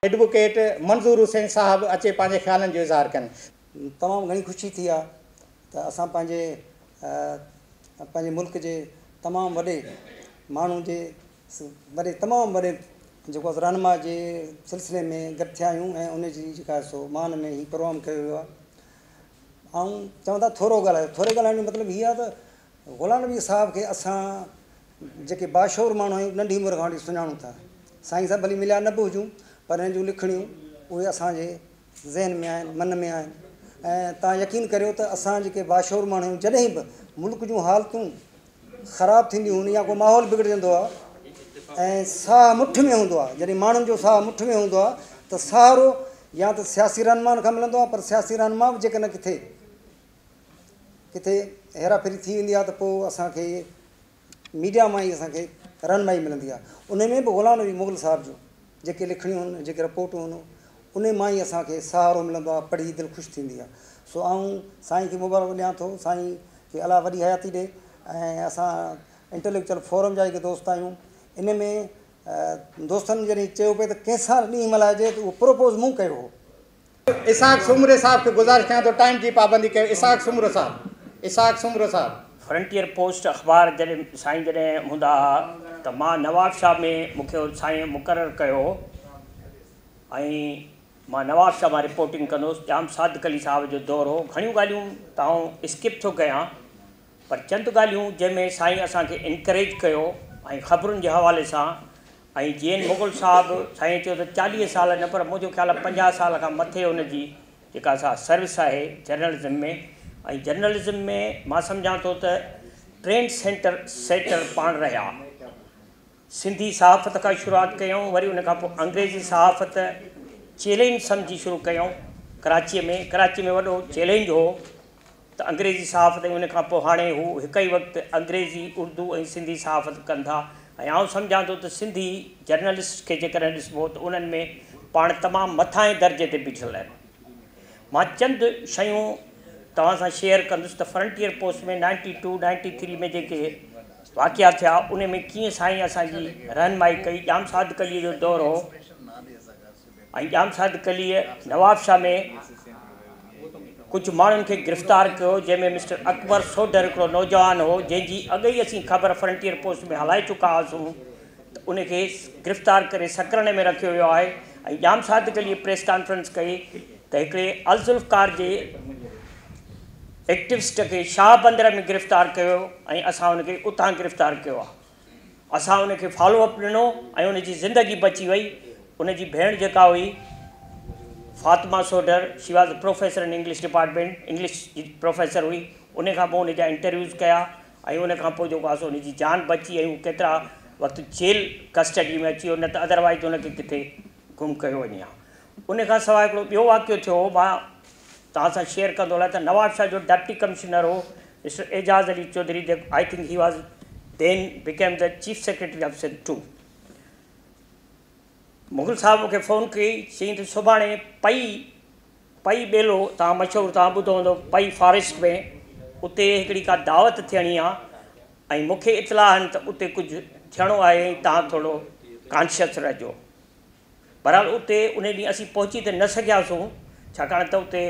Advocate Manzoor Hussain صاحب اچي پنهنجي خيالن جو اظهار ڪن. تمام گهڻي خوشي ٿي آ ته اسان پنهنجي پنهنجي ملڪ جي تمام وڏي ماڻهو جي وڏي تمام وڏي جيڪو رهنما جي سلسلي ۾ گڏ ٿيا آهيون ۽ ان جي جيڪا سو مان ۾ هي پروگرام ڪيو ويو آ. آئون چوندا ٿورو ڳالهايو، ٿوري ڳالهائڻ جو مطلب هي آ ته غلام نبي صاحب کي اسان جيڪي باشعور ماڻهو آهيون ننڍي عمر کان وٺي سڃاڻون ٿا. سائين سان ڀلي مليا نه به هجون پر هن جون لکڻيون اهي اسان جي ذهن ۾ آهن، من ۾ آهن ۽ توهان يقين ڪريو ته اسان جيڪي باشعور ماڻهو آهيون جڏهن به ملڪ جون حالتون خراب ٿينديون آهن يا ڪو ماحول بگڙجندو آهي ۽ ساهه مٺ ۾ هوندو آهي، جڏهن ماڻهن جو ساهه مٺ ۾ هوندو آهي ته سهارو يا ته سياسي رهنمائن کان ملندو آهي، پر سياسي رهنما به جيڪڏهن ڪٿي ڪٿي هيراڦيري ٿي ويندي آهي ته پوء اسان کي ميڊيا مان ئي اسان کي رهنمائي ملندي آهي. ان ۾ به غلام نبي مغل صاحب جون جيڪي لکڻيون هن، جيڪي رپورٽون هن، ان مان ئي اسان کي سهارو ملندو آهي، پڙهي دل خوش ٿيندي آهي. سو آئون سائين کي مبارڪ ڏيان ٿو، سائين کي الله وڏي حياتي ڏي ۽ اسان انٽليڪچوئل فورم جا جيڪي دوست آهيون ان ۾ دوستن جڏهن چيو پئي ته ڪنهن سان ڏينهن ملهائجي ته اهو پروپوز مون ڪيو هو. اسحاق سومري صاحب کي گذارش ڪيان ٿو ٽائيم جي پابندي ڪيو. اسحاق سومرو صاحب، اسحاق سومرو صاحب. فرنٽيئر پوسٽ اخبار جڏهن سائين جڏهن هوندا ها ته مان نوابشاهه ۾ مون کي سائين مقرر ڪيو هو ۽ مان نوابشاهه مان رپورٽنگ ڪندو هوس. ڄام صادق علي صاحب جو دور هو. گهڻيون ڳالهيون ته آئون اسڪپ ٿو ڪيان پر چند ڳالهيون جنهن ۾ سائين اسان کي انڪريج ڪيو ۽ خبرن جي حوالي سان ۽ جي اين مغل صاحب سائين چيو ته 40 سال نه پر منهنجو خيال آهي 50 سال کان مٿي هن جي جيڪا سا سروس آهي جرنلزم ۾ ۽ جرنلزم ۾ مان سمجهان ٿو ته ٽرينڊ سينٽر سيٽر پاڻ رهيا. سنڌي صحافت کان شروعات ڪيائون، وري ان کان پوء انگريزي صحافت چئلينج سمجهي شروع ڪيائون ڪراچيء ۾. ڪراچيء ۾ وڏو چئلينج هو ته انگريزي صحافت ۽ ان کان پوء هاڻي هو هڪ ئي وقت انگريزي، اردو ۽ سنڌي صحافت ڪن ٿا ۽ آئون سمجهان ٿو ته سنڌي جرنلسٽس کي جيڪڏهن ڏسبو ته انهن ۾ پاڻ تمام مٿانهين درجي تي بيٺل آهن. مان چند شيون توهان سان شيئر ڪندس ته فرنٽيئر پوسٽ ۾ 92، 93 ۾ جيڪي واقعا ٿيا ان ۾ ڪيئن سائين اسان جي رهنمائي ڪئي. ڄام صادق عليء جو دور هو ۽ ڄام صادق عليء نوابشاهه ۾ ڪجهه ماڻهن کي گرفتار ڪيو، جنهن ۾ مسٽر اڪبر سوڍر هڪڙو نوجوان هو، جنهن جي اڳ ئي اسين خبر فرنٽيئر پوسٽ ۾ هلائي چڪا هئاسون ته ان کي گرفتار ڪري سڪرنڊ ۾ رکيو ويو آهي ۽ ڄام صادق عليء پريس ڪانفرنس ڪئي ته هڪڙي الذوالفقار جي ايڪٽوسٽ کي شاهه بندر ۾ گرفتار ڪيو ۽ اسان ان کي اتان گرفتار ڪيو آهي. اسان ان کي فالو اپ ڏنو ۽ ان جي زندگي بچي وئي. ان جي ڀيڻ جيڪا هئي Fatima Sodhar, she was professor in English department, English جي پروفيسر هئي. ان کان پوء ان جا انٽرويوز ڪيا ۽ ان کان پوء جيڪو آهي سو ان جي جان بچي ۽ هو ڪيترا وقت جيل ڪسٽڊي ۾ اچي ويو، نه ته ادروائز ان کي ڪٿي گم ڪيو وڃي ها. ان کان سواء هڪڙو ٻيو واقعو ٿيو هو، مان توهان سان شيئر ڪندو هلان ته نوابشاهه جو ڊپٽي ڪمشنر هو مسٽر اعجاز علي چوڌري، جيڪو I think he was then became the chief secretary of Sindh too. Mughal صاحب مون کي فون ڪئي، چيائين ته سڀاڻي پئي پئي ٻيلو توهان مشهور توهان ٻڌو هوندو پئي فاريسٽ ۾ اتي هڪڙي ڪا دعوت ٿيڻي آ ۽ مون کي اطلاع آهن ته اتي ڪجهه ٿيڻو آهي ۽ توهان ٿورو ڪانشس رهجو. بهرحال اتي ان ڏينهن اسين پهچي ته نه سگهياسون ڇاڪاڻ ته اتي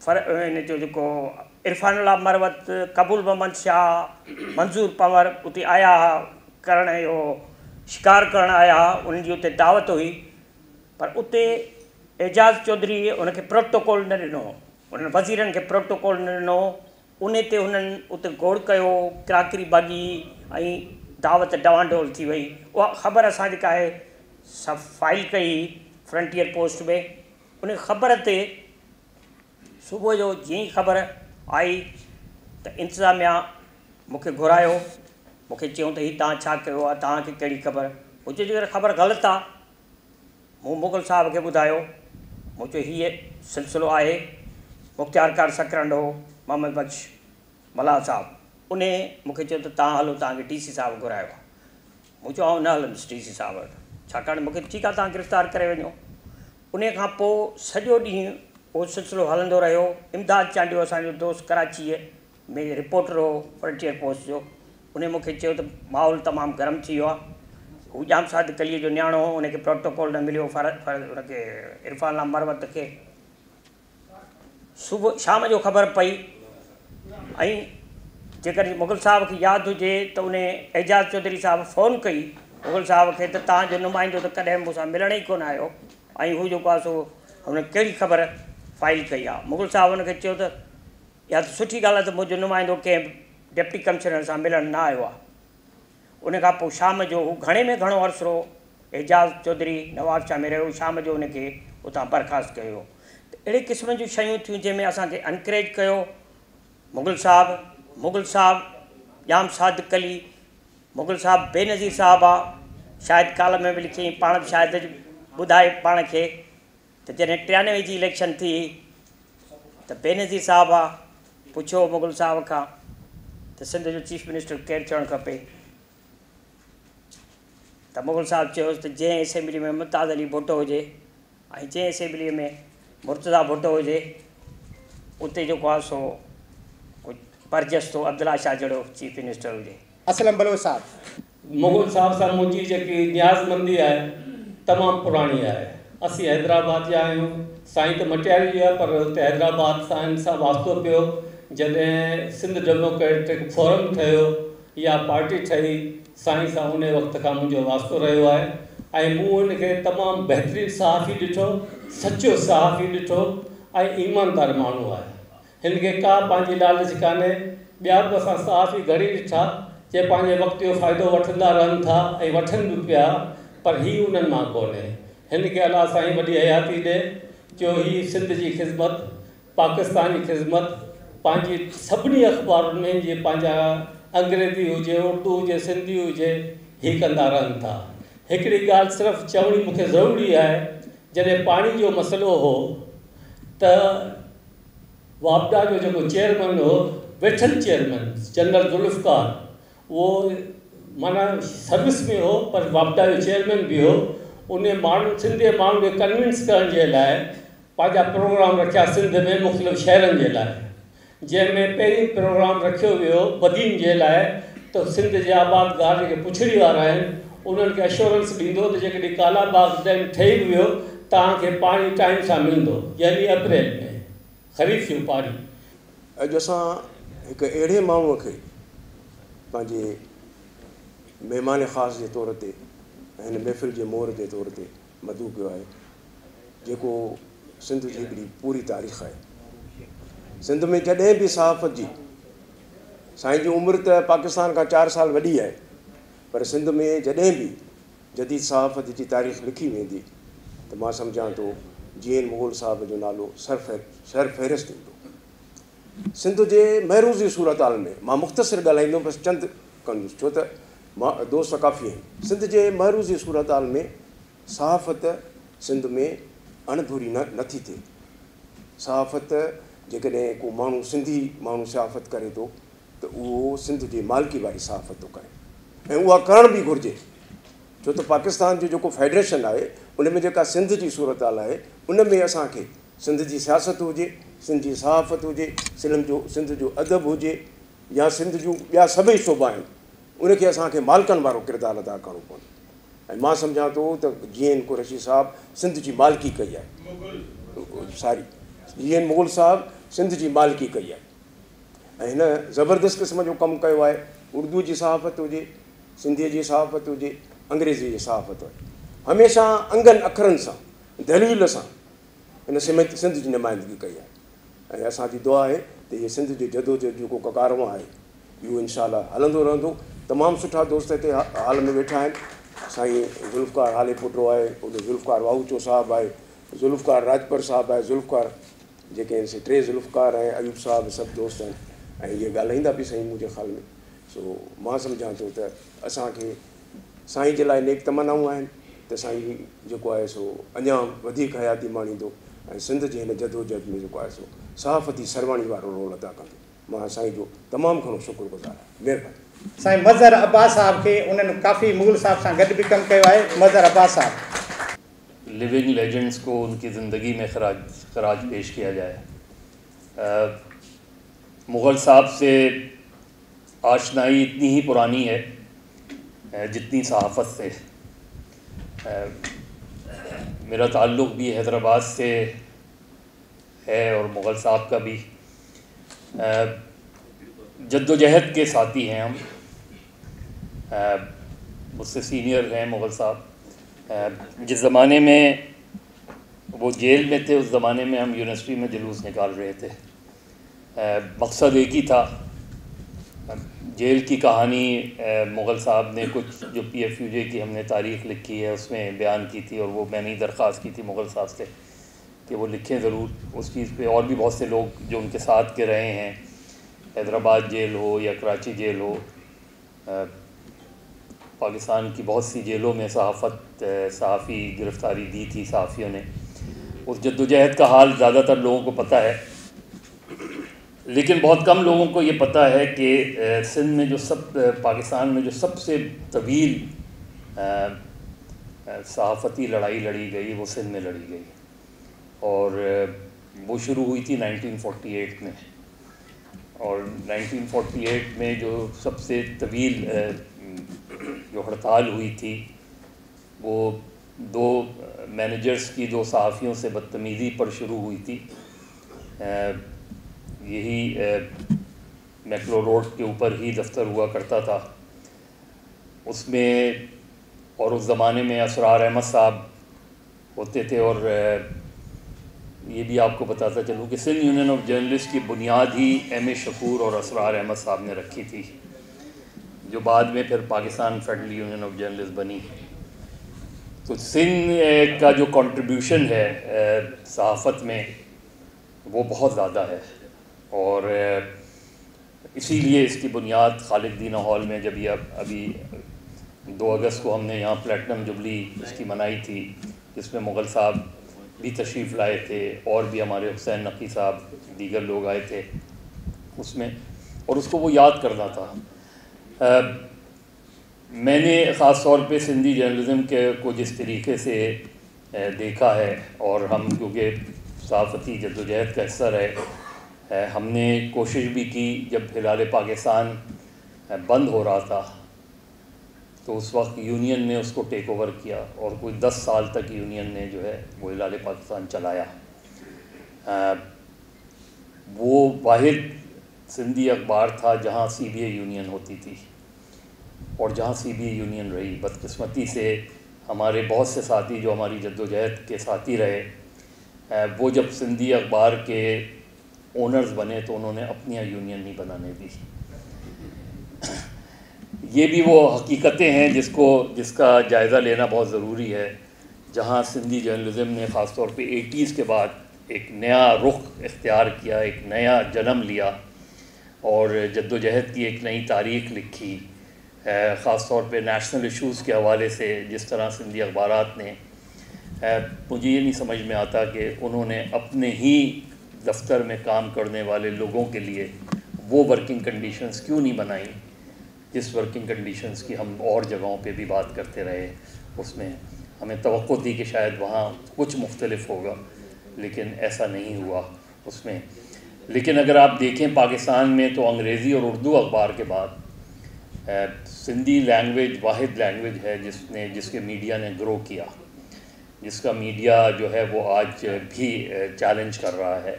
فر ان جو جيڪو عرفان الله مروت، قبول محمد شاهه، منظور پنور اتي آيا ها ڪرڻ اهو شڪار ڪرڻ آيا ها انهن جي اتي دعوت هئي پر اتي اعجاز چوڌري ان کي پروٽوڪول نه ڏنو هو انهن وزيرن کي پروٽوڪول نه ڏنو هو ان تي هنن اتي گوڙ ڪيو، ڪراڪري ڀڳي ۽ دعوت ڊوانڊول ٿي وئي. اها خبر اسان جيڪا آهي سا فائل ڪئي هئي فرنٽيئر پوسٽ ۾. ان خبر تي صبح جو جيئن ئي خبر آئي ته انتظاميا مون کي گهرايو، مون کي چيائون ته هي توهان ڇا ڪيو آهي، توهان کي ڪهڙي خبر؟ مون چيو جيڪڏهن خبر غلط آهي مون مغل صاحب کي ٻڌايو، مون چيو هيء سلسلو آهي، مختيارڪار سڪرنڊ هو محمد بخش ملاح صاحب، انهي مون کي چيو ته توهان هلو توهان کي ڊي سي صاحب گهرايو آهي. مون چيو آئون نه هلندس ڊي سي صاحب وٽ، ڇاڪاڻ مون کي ٺيڪ آهي توهان گرفتار ڪري وڃو. انهي کان پوء سڄو ڏينهن اهو سلسلو هلندو رهيو. امداد چانڊيو اسان جو دوست ڪراچيء ۾ رپورٽر هو فرنٽيئر پوسٽ جو، انهي مون کي چيو ته ماحول تمام گرم ٿي ويو آهي. هو ڄام صادق عليء جو نياڻو هو، ان کي پروٽوڪول نه مليو، ان کي عرفان الله مروت کي صبح شام جو خبر پئي ۽ جيڪڏهن مغل صاحب کي ياد هجي ته ان اعجاز چوڌري صاحب فون ڪئي مغل صاحب کي ته توهان جو نمائندو ته ڪڏهن مون سان ملڻ ئي ڪونه آيو ۽ هو جيڪو آهي سو هن ڪهڙي خبر فائل ڪئي آهي. مغل صاحب هن کي چيو ته اها ته سٺي ڳالهه آهي ته منهنجو نمائندو ڪنهن به ڊپٽي ڪمشنر سان ملڻ نه آيو آهي. ان کان پوء شام جو هو گهڻي ۾ گهڻو عرصو اعجاز چوڌري نوابشاهه ۾ رهيو، شام جو ان کي اتان برخاست ڪيو ويو. ته اهڙي قسم جون شيون ٿيون جنهن ۾ اسان کي انڪريج ڪيو مغل صاحب، مغل صاحب ڄام صادق علي، مغل صاحب بينظير صاحب آ، شايد ڪالم ۾ به لکيائين، پاڻ به شايد اڄ ٻڌائي پاڻ کي ته جڏهن 93 جي اليڪشن ٿي ته بينظير صاحب آ پڇيو مغل صاحب کان ته سنڌ جو چيف منسٽر ڪير ٿيڻ کپي ته مغل صاحب چيو ته جنهن اسيمبلي ۾ ممتاز علي ڀٽو هجي ۽ جنهن اسيمبلي ۾ مرتضيٰ ڀٽو هجي اتي جيڪو آهي سو ڪجهه برجستو عبدالله شاهه جهڙو چيف منسٽر هجي. اسلم بلوچ صاحب. مغل صاحب سان منهنجي جيڪي نيازمندي آهي تمام پراڻي آهي. اسين حيدرآباد جا آهيون. سائين ته مٽياري جو آهي پر اتي حيدرآباد سان هن سان واسطو پيو. جڏهن سنڌ ڊيموڪريٽڪ فورم ٺهيو يا پارٽي ٺهي سائين سان انهي وقت کان منهنجو واسطو رهيو آهي ۽ مون هن کي تمام بهترين صحافي ڏٺو، سچو صحافي ڏٺو ۽ ايماندار ماڻهو آهي. هن کي ڪا پنهنجي لالچ ڪانهي. ٻيا به اسان صحافي گهڻي ڏٺا جي پنهنجي وقت جو فائدو وٺندا رهن ٿا ۽ وٺن به پيا پر هي انهن مان ڪونهي. هن کي الله سائين وڏي حياتي ڏي جو هي سنڌ جي خدمت، پاڪستان جي خدمت پنهنجي سڀني اخبارن ۾ جي پنهنجا انگريزي هجي، اردو هجي، سنڌي هجي هي ڪندا رهن ٿا. هڪڙي ڳالهه صرف چوڻي مون کي ضروري آهي جڏهن پاڻي جو مسئلو هو ته واپڊا جو جيڪو چيئرمين هو، ويٺل چيئرمين جنرل ذوالفقار، اهو معنيٰ سروس ۾ هو پر واپڊا جو چيئرمين به هو، انهي ماڻهن سنڌي ماڻهن کي ڪنوينس ڪرڻ جي لاء پنهنجا پروگرام رکيا سنڌ ۾ مختلف شهرن جي لاء، جنهن ۾ پهرين پروگرام رکيو ويو بدين جي لاء ته سنڌ جي آبادگار جيڪي پڇڙي وارا آهن انهن کي اشورنس ڏيندو ته جيڪڏهن ڪالا باغ ڊيم ٺهي به ويو توهان کي پاڻي ٽائيم سان ملندو يعني اپريل ۾ خريف جو پاڻي. اڄ اسان هڪ اهڙي ماڻهوء کي پنهنجي مهمان خاص جي طور تي ۽ هن محفل جي مور جي طور تي مدعو ڪيو آهي، جيڪو سنڌ جي هڪڙي پوري تاريخ آهي. سنڌ ۾ جڏهن به صحافت جي، سائين جي عمر ته پاڪستان کان 4 سال وڏي آهي، پر سنڌ ۾ جڏهن به جديد صحافت جي تاريخ لکي ويندي ته مان سمجهان ٿو جي اين مغل صاحب جو نالو سر فهرست ايندو. سنڌ جي معروضي صورتحال ۾ مان مختصر ڳالهائيندم بس چند ڪندس ڇو ته مان دوست ڪافي آهن. سنڌ جي معروضي صورتحال ۾ صحافت سنڌ ۾ اڻڌوري نه نٿي ٿئي. صحافت جيڪڏهن ڪو ماڻهو سنڌي ماڻهو صحافت ڪري ٿو ته اهو سنڌ جي مالڪي واري صحافت ٿو ڪري ۽ اها ڪرڻ به گهرجي ڇو ته پاڪستان جو جيڪو فيڊريشن آهي ان ۾ جيڪا سنڌ جي صورتحال آهي ان ۾ اسان کي سنڌ جي سياست هجي، سنڌ جي صحافت هجي، سنڌ جو ادب هجي يا سنڌ جون ٻيا سڀئي شعبا آهن ان کي اسان کي مالڪن وارو ڪردار ادا ڪرڻو پوندو ۽ مان سمجهان ٿو ته جي اين قريشي صاحب سنڌ جي مالڪي ڪئي آهي، ساري جي اين مغل صاحب سنڌ جي مالڪي ڪئي آهي ۽ هن زبردست قسم جو ڪم ڪيو آهي. اردو جي صحافت هجي، سنڌيء جي صحافت هجي، انگريزيء جي صحافت هجي، هميشه انگن اکرن سان، دليل سان هن سنڌ جي نمائندگي ڪئي آهي ۽ اسان جي دعا آهي ته هيء سنڌ جي جدوجهد جيڪو ڪاروان آهي اهو انشاء الله هلندو رهندو. تمام سٺا دوست هتي هال ۾ ويٺا آهن. سائين ذوالفقار هالي پوٽو آهي، اوڏو ذوالفقار واهوچو صاحب آهي، ذوالفقار راڄپر صاحب آهي، ذوالفقار جيڪي آهن سي ٽي ذوالفقار ۽ ايوب صاحب سڀ دوست آهن ۽ اهي ڳالهائيندا به سائين منهنجي خيال ۾. سو مان سمجهان ٿو ته اسان کي سائين جي لاء نيڪ تمنائون آهن ته سائين جيڪو آهي سو اڃا وڌيڪ حياتي ماڻيندو ۽ سنڌ جي هن جدوجهد ۾ جيڪو آهي سو صحافتي سرواڻي وارو رول ادا ڪندو. مان سائين جو تمام گهڻو شڪر گذار آهيان. مهرباني. سائين مظهر عباس صاحب کي انهن ڪافي مغل صاحب سان گڏ به ڪم ڪيو آهي. مظهر عباس صاحب. लिविंग लेजेंड्स को उनकी ज़िंदगी में खराज खराज पेश किया जाए। मुग़ल साहब से आशनाई इतनी ही पुरानी है जितनी सहाफ़त से। मेरा ताल्लुक़ भी हैदराबाद से है और मुग़ल साहब का भी। जद्दोजहद के साथी हैं हम, मुझसे सीनियर हैं मुग़ल साहब। जिस ज़माने में वो जेल में थे उस ज़माने में हम यूनिवर्सिटी में जुलूस निकाल रहे थे। मकसद एक ही था। जेल की कहानी मुग़ल साहब ने कुछ जो PFUJ की हमने तारीख़ लिखी है उसमें बयान की थी, और वो मैंने ही दरख्वास्त की थी मुग़ल साहब से कि वो लिखें ज़रूर उस चीज़ पे। और भी बहुत से लोग जो उनके साथ के रहे हैं, हैदराबाद जेल हो या कराची जेल हो, पाकिस्तान की बहुत सी जेलों में सहाफ़ी गिरफ़्तारी दी थी सहाफ़ियों ने। उस जद्दोजहद का हाल ज़्यादातर लोगों को पता है, लेकिन बहुत कम लोगों को ये पता है कि सिंध में जो पाकिस्तान में जो सबसे तवील सहाफ़ती लड़ाई लड़ी गई वो सिंध में लड़ी गई, और वो शुरू हुई थी 1948 में। और 1948 में जो सबसे तवील जो हड़ताल हुई थी वो दो मैनेजर्स की दो सहाफ़ियों से बदतमीज़ी पर शुरू हुई थी। यही मैकलो रोड के ऊपर ही दफ्तर हुआ करता था उसमें, और उस ज़माने में असरार अहमद साहब होते थे। और ये भी आपको बताता चलूँ कि सिंध यूनियन ऑफ जर्नलिस्ट की बुनियाद ही एम ए शकूर और असरार अहमद साहब ने रखी थी, जो बाद में फिर Pakistan federal union of journalist बनी। तो सिंध का जो कंट्रीब्यूशन है सहाफ़त में वो बहुत ज़्यादा है, और इसीलिए इसकी बुनियाद खालिद दीना हॉल में जब ये अभी 2 अगस्त को हमने यहाँ प्लेटिनम जुबली इसकी मनाई थी, जिसमें मुग़ल साहब भी तशरीफ़ लाए थे और भी हमारे हुसैन नकी साहब दीगर लोग आए थे उसमें, और उसको वो याद करना था। मैंने ख़ास तौर पे सिंधी जर्नलिज़म के को जिस तरीके से देखा है, और हम क्योंकि सहाफ़ती जद्दोजहद का हिस्सा रहे, हमने कोशिश भी की। जब हिलाल पाकिस्तान बंद हो रहा था तो उस वक्त यूनियन ने उसको टेक ओवर किया, और कोई 10 साल तक यूनियन ने जो है वो हिलाल पाकिस्तान चलाया। वो वाहिद सिंधी अखबार था जहाँ CBA union होती थी और जहाँ CBA union रही। बदकिस्मती से हमारे बहुत से साथी जो हमारी जद्दोजहद के साथी रहे, वो जब सिंधी अखबार के ओनर्स बने तो उन्होंने अपनी यूनियन नहीं बनाने दी। ये भी वो हकीकतें हैं जिसका जायज़ा लेना बहुत ज़रूरी है, जहाँ सिंधी जर्नलिज़म ने ख़ास तौर पे 80s के बाद एक नया रुख इख्तियार किया, एक नया जन्म लिया और जद्दोजहद की एक नई तारीख लिखी। ख़ास तौर पे नेशनल इश्यूज़ के हवाले से जिस तरह सिंधी अखबारात ने, मुझे ये नहीं समझ में आता कि उन्होंने अपने ही दफ्तर में काम करने वाले लोगों के लिए वो वर्किंग कंडीशंस क्यों नहीं बनाई जिस वर्किंग कंडीशंस की हम और जगहों पे भी बात करते रहे। उसमें हमें तवक्को थी कि शायद वहाँ कुछ मुख्तलिफ होगा, लेकिन ऐसा नहीं हुआ उसमें। लेकिन अगर आप देखें पाकिस्तान में तो अंग्रेज़ी और उर्दू अखबार के बाद सिंधी लैंग्वेज वाहिद लैंग्वेज है जिसके मीडिया ने ग्रो किया, जिसका मीडिया जो है वो आज भी चैलेंज कर रहा है।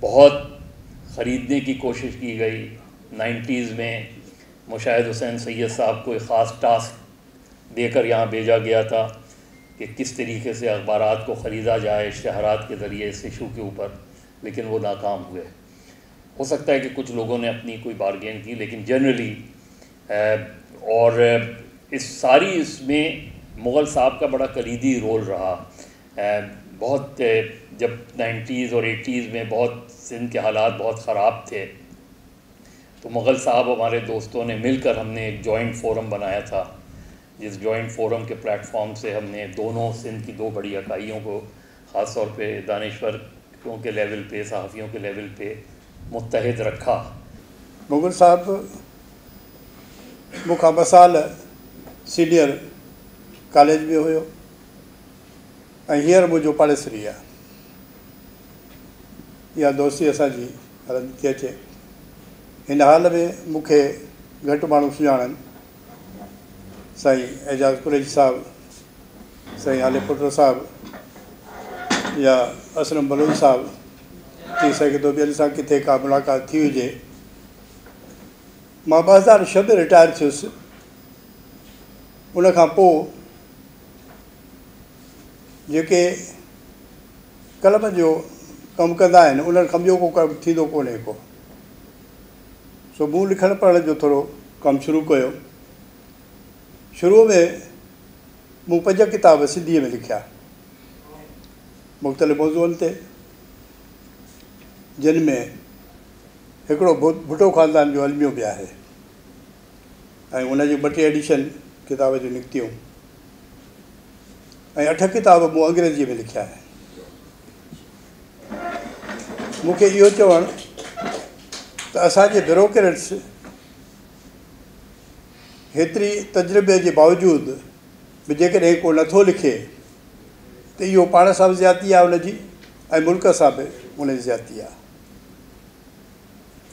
बहुत ख़रीदने की कोशिश की गई 90s में। मुशाहिद हुसैन सैयद साहब को एक ख़ास टास्क देकर यहाँ भेजा गया था कि किस तरीके से अखबारात को ख़रीदा जाए इश्तहारात के ज़रिए इस इशू के ऊपर, लेकिन वो नाकाम हुए। हो सकता है कि कुछ लोगों ने अपनी कोई बारगेन की, लेकिन जनरली और इस सारी इसमें मुग़ल साहब का बड़ा कलीदी रोल रहा। बहुत जब 90s और 80s में बहुत सिंध के हालात बहुत ख़राब थे तो मुग़ल साहब हमारे दोस्तों ने मिलकर हमने एक जॉइंट फोरम बनाया था, जिस जॉइंट फोरम के प्लेटफॉर्म से हमने दोनों सिंध की दो बड़ी इकाइयों को ख़ास तौर पे दानिश्वरों के लेवल पे, सहाफ़ियों के लेवल पे मुत्तहिद रखा। मुग़ल साहब मूंखां 2 साल सीनियर कॉलेज में हुयो ऐं हींअर मुंहिंजो पाड़ेसरी आहे। इहा दोस्ती असांजी हलंदी थी अचे। हिन हाल में मूंखे घटि माण्हू सुञाणनि। साईं एजाज़ कुरैशी साहब سائين هاليپوٽو صاحب يا اسلم بلوچ صاحب، ٿي سگهي ٿو ٻين سان ڪٿي ڪا ملاقات ٿي هجي. مان 2006 ۾ رٽائر ٿيس. ان کان پوءِ جيڪي قلم جو ڪم ڪندا آهن انهن کان ٻيو ڪو ڪم ٿيندو ڪونهي ڪو. سو مون لکڻ پڙهڻ جو ٿورو ڪم شروع ڪيو. شروع ۾ مون 5 ڪتاب سنڌيءَ ۾ لکيا مختلف موضوعن تي، جن ۾ هڪڙو ڀٽو خاندان جو الميو به آهي ۽ ان جون 2-3 ايڊيشن ڪتاب جون نڪتيون، ۽ 8 ڪتاب مون انگريزيءَ ۾ لکيا آهن. مون کي اهو چوڻ ته اسان جي بيوروڪريٽس هيتري تجربي جي باوجود به جيڪڏهن ڪو نٿو لکي ته اهو پاڻ سان به زيادتي آهي هن جي ۽ ملڪ سان به هن جي زيادتي آهي.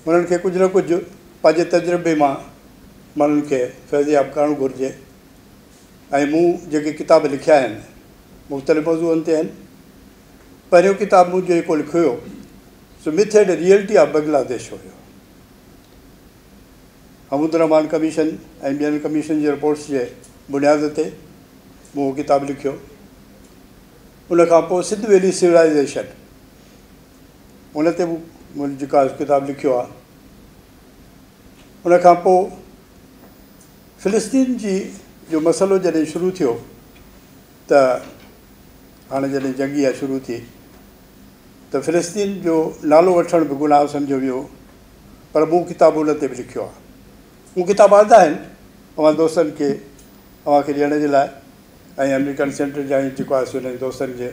هنن کي ڪجهه نه ڪجهه پنهنجي تجربي مان ماڻهن کي فيضياب ڪرڻ گهرجي. ۽ مون جيڪي ڪتاب لکيا آهن مختلف موضوعن تي آهن. پهريون ڪتاب مون جيڪو لکيو سو myth and reality of Bangladesh هيو. حمود الرحمان ڪميشن ۽ ٻين ڪميشن جي رپورٽس جي بنياد تي مون اهو ڪتاب لکيو. ان کان پوءِ سنڌ ويلي سولائيزيشن، ان تي مون جيڪا ڪتاب لکيو آهي. ان کان پوءِ فلسطين جي جو مسئلو جڏهن شروع ٿيو ته هاڻي جڏهن جنگ اها شروع ٿي ته فلسطين جو نالو وٺڻ به گناهه سمجهيو ويو، پر مون ڪتاب ان تي به لکيو آهي. مون ڪتاب آندا آهن اوهان دوستن کي اوهان کي ڏيڻ جي لاءِ ۽ آمريڪن سينٽر جا جيڪو آهي سو هنن دوستن جي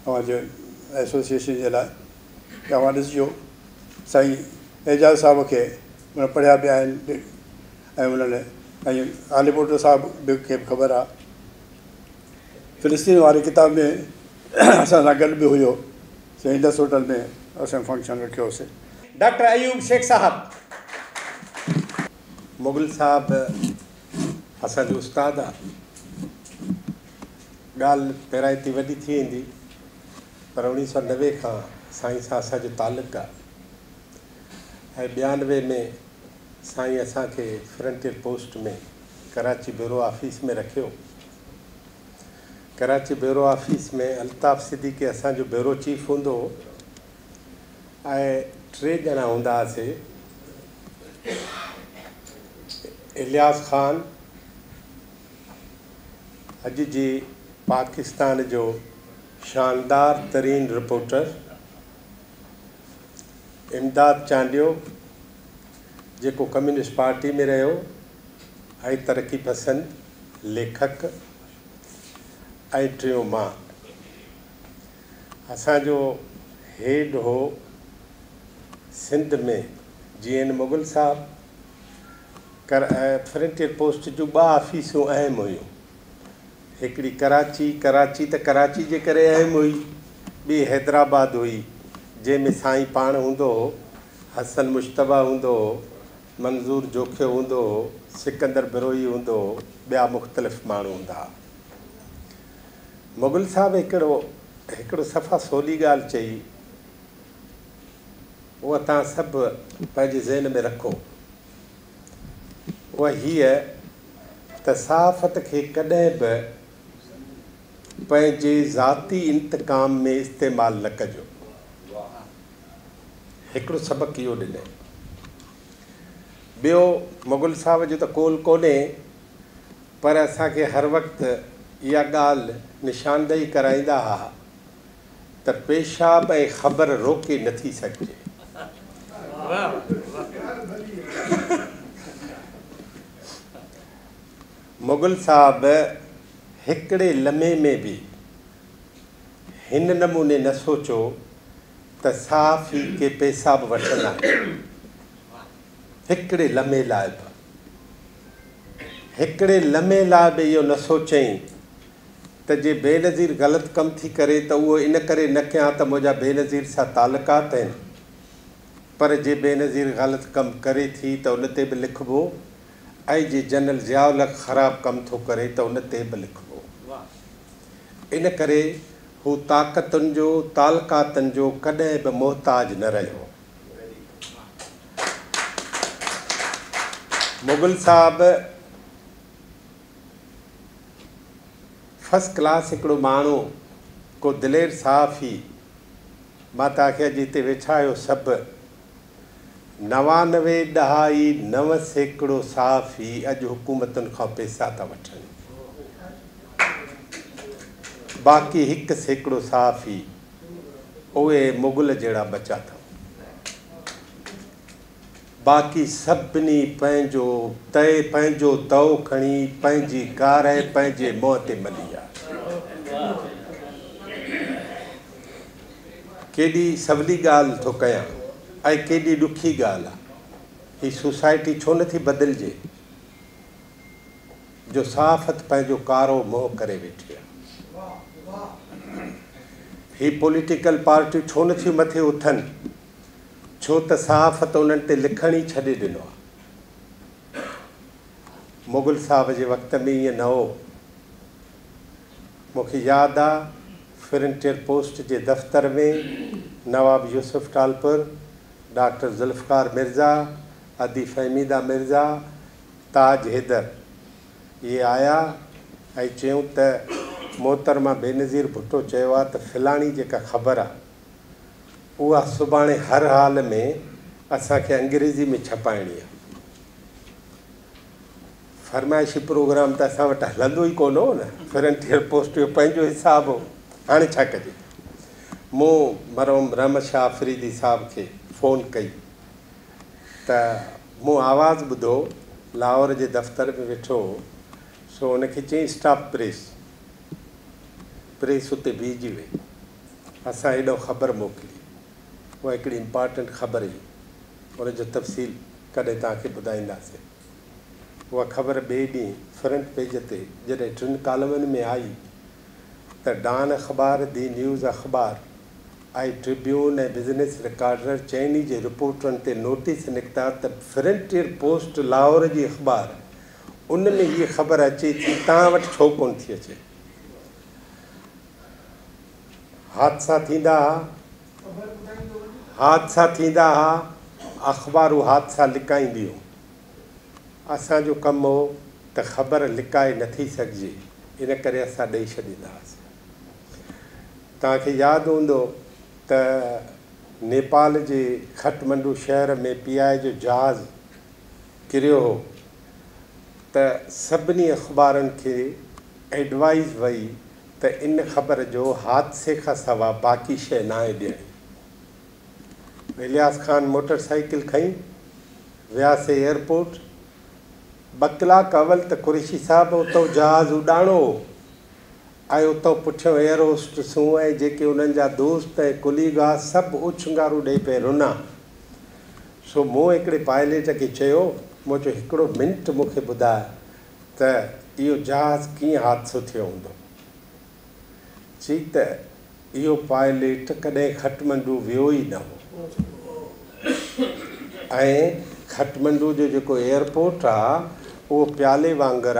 اوهان جي ايسوسيئيشن جي لاءِ ته اوهان ڏسجو. سائين اعجاز صاحب کي هن پڙهيا به آهن ۽ انهن ۽ هاليپوٽو صاحب به کي به خبر آهي. فلسطين واري ڪتاب ۾ اسان سان گڏ به هيو، سائين انڊس هوٽل ۾ اسان فنڪشن رکيوسين. ڊاڪٽر ايوب شيخ صاحب. مغل صاحب اسان جو استاد آهي. ڳالهه پيرائتي وڏي ٿي ويندي، پر 1990 کان سائين سان اسان جو تعلق آهي ۽ 92 ۾ سائين اسان کي frontier post ۾ Karachi bureau office ۾ رکيو. ڪراچي بيورو آفيس ۾ الطاف صديقي اسان جو بيورو چيف هوندو هو ۽ 3 ڄڻا هوندا هئاسين، الياس خان اڄ جي پاڪستان جو شاندار ترين رپورٽر، امداد چانڊيو جيڪو ڪميونسٽ پارٽي ۾ رهيو ۽ ترقي پسند ليکڪ، ۽ ٽيون مان. اسان جو هيڊ هو سنڌ ۾ جي اين مغل صاحب. فرنٽيئر پوسٽ جون 2 آفيسون اهم هيون، هڪڙي ڪراچي، ڪراچي ته ڪراچي جي ڪري اهم هئي، ٻي حيدرآباد هئي جنهن ۾ سائين پاڻ هوندو هو، حسن مشتبه هوندو هو، منظور جوکيو هوندو هو، سڪندر بروهي هوندو هو، ٻيا مختلف ماڻهو هوندا هئا. مغل صاحب هڪڙو صفا سولي ڳالهه چئي، اها توهان سڀ پنهنجي ذهن ۾ رکو. اها هيءَ ته صحافت کي ڪڏهن به پنهنجي ذاتي انتقام ۾ استعمال نه ڪجو. هڪڙو سبق اهو ڏنو. ٻيو مغل صاحب جو ته ڪول ڪونهي، پر اسان کي هر وقت اها ڳالهه نشاندهي ڪرائيندا هئا ته پيشاب ۽ خبر روڪي نٿي سگهجي. مغل صاحب هڪڙي لمحي ۾ به هن نموني نه سوچو ته صحافي ڪي پئسا به وٺندا آهن، هڪڙي لمحي لاءِ به، هڪڙي لمحي لاءِ به اهو نه سوچئين ته جي بينظير غلط ڪم ٿي ڪري ته اهو ان ڪري نه ڪيان ته منهنجا بينظير سان تعلقات آهن، پر جي بينظير غلط ڪم ڪري ٿي ته ان تي به لکبو ۽ جي جنرل ضياءُ الحق خراب ڪم ٿو ڪري ته ان تي به لکبو. ان ڪري هو طاقتن جو، تعلقاتن جو ڪڏهن به محتاج نه رهيو. مغل صاحب فرسٽ ڪلاس هڪڙو ماڻهو، ڪو دلير صحافي، مان توهان کي اڄ هتي ويٺا آهيو سڀ، 99.9% صحافي اڄ حڪومتن کان پئسا ٿا وٺن، باقي 1% صحافي اهي مغل جهڙا بچا اٿئون. باقي سڀني پنهنجو تئي پنهنجو تئو کڻي پنهنجي ڪارنهن پنهنجي منهن تي ملي آ. ڪيڏي سولي ڳالهه ٿو ڪيان ۽ ڪيڏي ڏکي ڳالهه آ. هي سوسائٽي ڇو نٿي بدلجي جو صحافت پنهنجو ڪارو منهن ڪري ويٺي آ. هي پوليٽيڪل پارٽيون ڇو نٿيون مٿي اٿن؟ ڇو ته صحافت انهن تي لکڻ ئي ڇڏي ڏنو آ. مغل صاحب جي وقت ۾ ائين نه هو. مون کي ياد آ فرنٽيئر پوسٽ جي دفتر ۾ نواب يوسف ٽالپر، ڊاڪٽر ذوالفقار مرزا، ادي فهميده مرزا، تاج حيدر اهي آيا ۽ چيائون ته محترمه بينظير ڀٽو چيو آ ته فلاڻي جيڪا خبر آ اها سڀاڻي هر حال ۾ اسان کي انگريزي ۾ ڇپائڻي آ. فرمائشي پروگرام ته اسان وٽ هلندو ئي ڪونه هو نه، فرنٽيئر پوسٽ جو پنهنجو حساب هو، هاڻي ڇا ڪجي؟ مون مرحوم رحمت شاهه آفريدي صاحب کي فون ڪئي ته مون آواز ٻڌو، لاهور جي دفتر ۾ ويٺو هو، سو ان کي چيائين اسٽاپ پريس، پريس اتي بيهجي وئي، اسان هيڏانهن خبر موڪلي، اها هڪڙي امپارٽنٽ خبر هئي، ان جو تفصيل ڪڏهن توهان کي ٻڌائينداسين. اها خبر ٻئي ڏينهن فرنٽ پيج تي جڏهن ٽن ڪالمن ۾ آئي ته ڊان اخبار، the news اخبار ۽ ٽربيون ۽ بزنس رڪارڊر چئني جي رپورٽرن تي نوٽيس نڪتا ته فرنٽيئر پوسٽ لاهور جي اخبار ان ۾ هيء خبر اچي ٿي توهان وٽ ڇو ڪونه ٿي اچي؟ حادثا ٿيندا ها، حادثا ٿيندا ها، اخبارون حادثا لڪائينديون. اسان جو ڪم هو ته خبر لڪائي نه ٿي سگهجي، ان ڪري اسان ڏئي ڇڏيندا هئاسين. توهان کي ياد هوندو ته نيپال جي کٽمنڊو شهر ۾ پي آء اي جو جهاز ڪريو هو ته سڀني اخبارن کي ايڊوائيز وئي ته ان خبر جو حادثي کان سوا باقي شيء ناهي ڏيڻي. الياس خان موٽر سائيڪل کنئي وياسي ايئرپورٽ. ٻه ڪلاڪ اول ته قريشي صاحب اتئون جهاز اڏاڻو هو ۽ اتئون پٺيون ايئر هوسٽسون ۽ جيڪي انهن جا دوست ۽ ڪليگ ها سڀ اوڇنگارون ڏئي پئي رنا. سو مون هڪڙي پائليٽ کي چيو، مون چيو هڪڙو منٽ مون کي ٻڌاء ته اهو جهاز ڪيئن حادثو ٿيو هوندو؟ چي ته اهو پائليٽ ڪڏهن کٽمنڊو ويو ئي نه هو ۽ کٽمنڊو جو جيڪو ايئرپورٽ آ اهو پيالي وانگر آ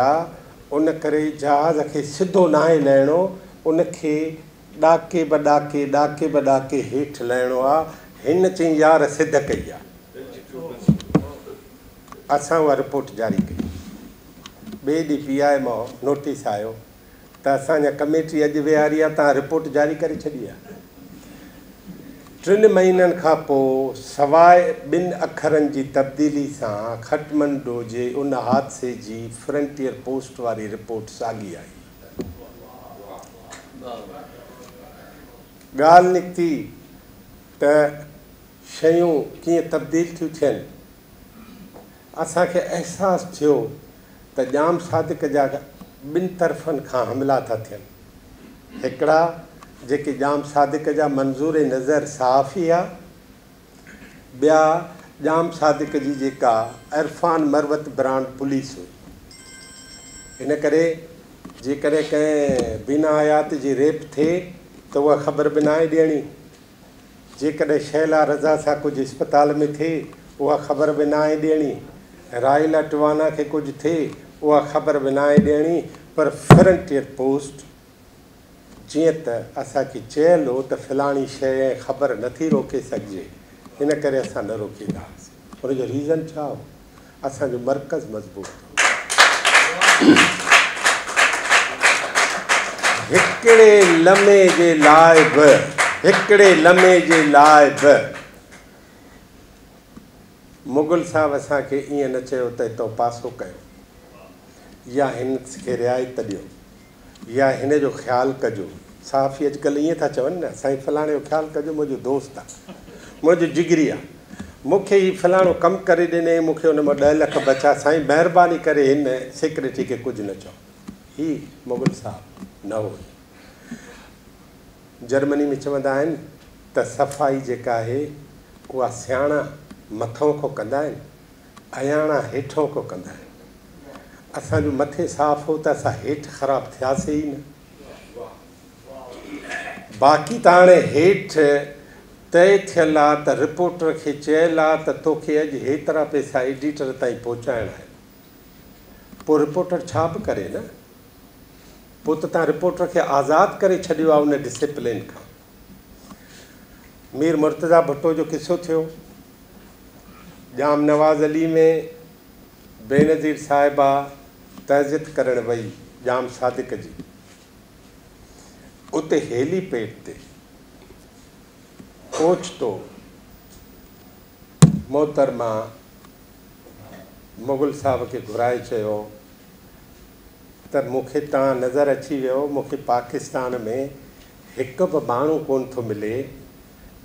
ان ڪري جهاز کي سڌو ناهي لهڻو ان کي ڏاڪي به ڏاڪي ڏاڪي به ڏاڪي هيٺ لهڻو آ. هن چئين يار سڌ ڪئي آ. اسان اها رپورٽ جاري ڪئي. ٻئي ڏينهن پي آء اي مان نوٽيس آيو ته اسان جا ڪميٽي اڄ ويهاري آ توهان رپورٽ جاري ڪري ڇڏي آ. ٽن مهينن کان پوء سواء ٻن اکرن جي تبديلي سان کٽمنڊو جي ان حادثي جي فرنٽيئر پوسٽ واري رپورٽ ساڳي آئي. ڳالهه نڪتي ته شيون ڪيئن تبديل ٿيون ٿين. اسان کي احساس ٿيو ته ڄام صادق جا ٻن طرفن کان حملا ٿا ٿين. هڪڙا جيڪي ڄام صادق جا منظور نظر صحافي ها، ٻيا ڄام صادق جي جيڪا عرفان مروت برانڊ پوليس هئي. ان ڪري جيڪڏهن ڪنهن بينا حيات جي ريپ ٿئي ته اها خبر به ناهي ڏيڻي. جيڪڏهن شهلا رضا سان ڪجهه اسپتال ۾ ٿئي، اها خبر به ناهي ڏيڻي. راحيلا ٽوانا کي ڪجهه ٿئي، اها خبر به ناهي ڏيڻي، پر فرنٽيئر پوسٽ جيئن ته اسان کي چيل هو ته فلاڻي شيء ۽ خبر نه ٿي روڪي سگهجي، ان ڪري اسان نه روڪيندا هئاسين. ان جو ريزن ڇا هو؟ اسان جو مرڪز مضبوط هو. هڪڙي لمحي جي لاء به، هڪڙي لمحي جي لاء به مغل صاحب اسان کي ائين نه چيو ته هتان پاسو ڪيو يا هن کي رعايت ڏيو. يا هن جو خيال ڪجو. صحافي اڄڪلهه ائين ٿا چون نه، سائين فلاڻي جو خيال ڪجو منهنجو دوست آ، منهنجو جگري آ، مون کي هي فلاڻو ڪم ڪري ڏنئي، مون کي ان مان ڏهه لک بچا، سائين مهرباني ڪري هن سيڪريٽري کي ڪجهه نه چئو. هي مغل صاحب نه هو. جرمني ۾ چوندا آهن ته صفائي جيڪا آهي اها سياڻا مٿئون کان ڪندا آهن، اياڻا هيٺئون کان ڪندا آهن. اسان جو مٿي صاف هو ته اسان هيٺ خراب ٿياسي ئي نه. باقي ته هاڻي هيٺ طئي ٿيل آ ته رپورٽر کي چيل آ ته توکي اڄ هيترا پئسا ايڊيٽر تائين پهچائڻا آهن. پوء رپورٽر ڇا به ڪري نه. پوء ته توهان رپورٽر کي آزاد ڪري ڇڏيو آ ان ڊسيپلين کان. مير مرتضيٰ ڀٽو جو قصو ٿيو. ڄام نواز علي ۾ بينظير صاحبه تعزيت ڪرڻ وئي ڄام صادق جي. اتي هيلي پيڊ تي اوچتو محترمه مغل صاحب کي گهرائي چيو ته مون کي توهان نظر اچي ويو، مون کي پاڪستان ۾ هڪ به ماڻهو ڪونه ٿو ملي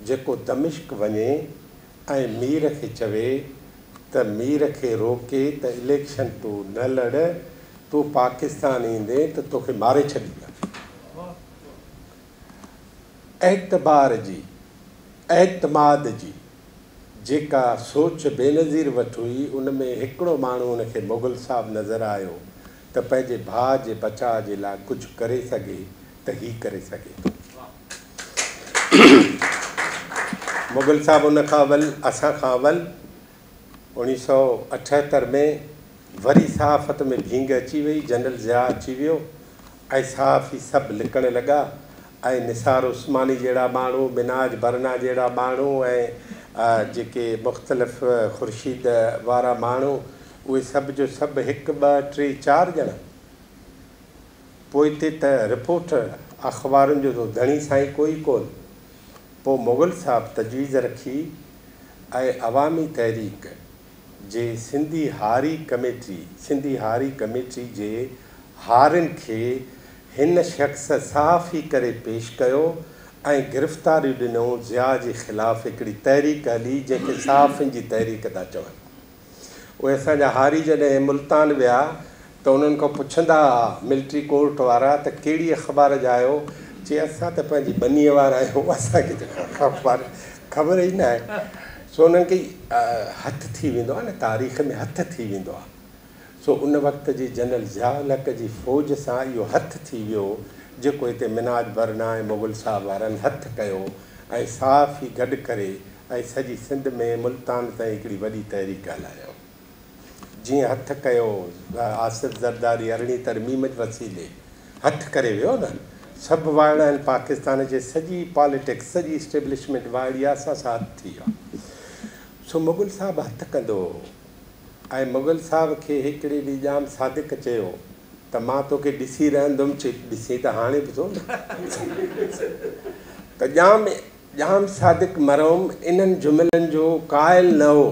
جيڪو دمشق وڃي ۽ مير کي چوي ته مير کي روڪي ته اليڪشن تون نه لڙ، تون پاڪستان ايندين ته توکي ماري ڇڏيندا. اعتبار جي، اعتماد جي جيڪا سوچ بينظير وٽ هئي ان ۾ هڪڙو ماڻهو ان کي مغل صاحب نظر آيو ته پنهنجي ڀاء جي بچاء جي لاء ڪجهه ڪري سگهي ته هي ڪري سگهي ٿو. مغل صاحب ان کان اول اسان کان اول 1978 ۾ وري صحافت ۾ ڀينگ اچي وئي، جنرل ضياء اچي ويو ۽ صحافي سڀ لڪڻ لڳا ۽ نثار عثماني جهڙا ماڻهو، منهاج برنا جهڙا ماڻهو ۽ جيڪي مختلف خورشيد وارا ماڻهو اهي سڀ جو سڀ هڪ ٻه ٽي چار ڄڻا پوئتي ته رپورٽر اخبارن جو ته ڌڻي سائين ڪوئي ڪونه. پوء مغل صاحب تجويز رکي ۽ عوامي تحريڪ جي سنڌي هاري ڪميٽي، سنڌي هاري ڪميٽي جي هارين کي هن شخص صحافي ڪري پيش ڪيو ۽ گرفتاريون ڏنئون ضياء جي خلاف هڪڙي تحريڪ هلي جنهن کي صحافين جي تحريڪ ٿا چون. اهي اسان جا هاري جڏهن ملتان ويا ته انهن کان پڇندا ها ملٽري ڪورٽ وارا ته ڪهڙي اخبار جا آهيو؟ چي اسان ته پنهنجي ٻنيء وارا آهيون اسان کي ته اخبار خبر ئي ناهي. سو انهن کي هٿ ٿي ويندو آهي نه تاريخ ۾ هٿ ٿي ويندو آهي. سو ان وقت جي جنرل ضياء الحق جي فوج سان اهو هٿ ٿي ويو جيڪو هتي منهاج برنا ۽ مغل صاحب وارن هٿ ڪيو ۽ صحافي گڏ ڪري ۽ سڄي سنڌ ۾ ملتان تائين هڪڙي وڏي تحريڪ هلايائون. جيئن هٿ ڪيو آصف زرداري ارڙهين ترميم جي وسيلي هٿ ڪري ويو نه سڀ وائڙا آهن پاڪستان جي سڄي پاليٽڪس سڄي اسٽيبلشمينٽ وائڙي آهي اسان سان هٿ ٿي ويو آهي سو مغل صاحب هٿ ڪندو هو ۽ مغل صاحب کي هڪڙي ڏينهن ڄام صادق چيو ته مان توکي ڏسي رهندم چي ڏسين ته هاڻي به ٿو نه ته ڄام ڄام صادق مرحوم انهن جملن جو قائل نه هو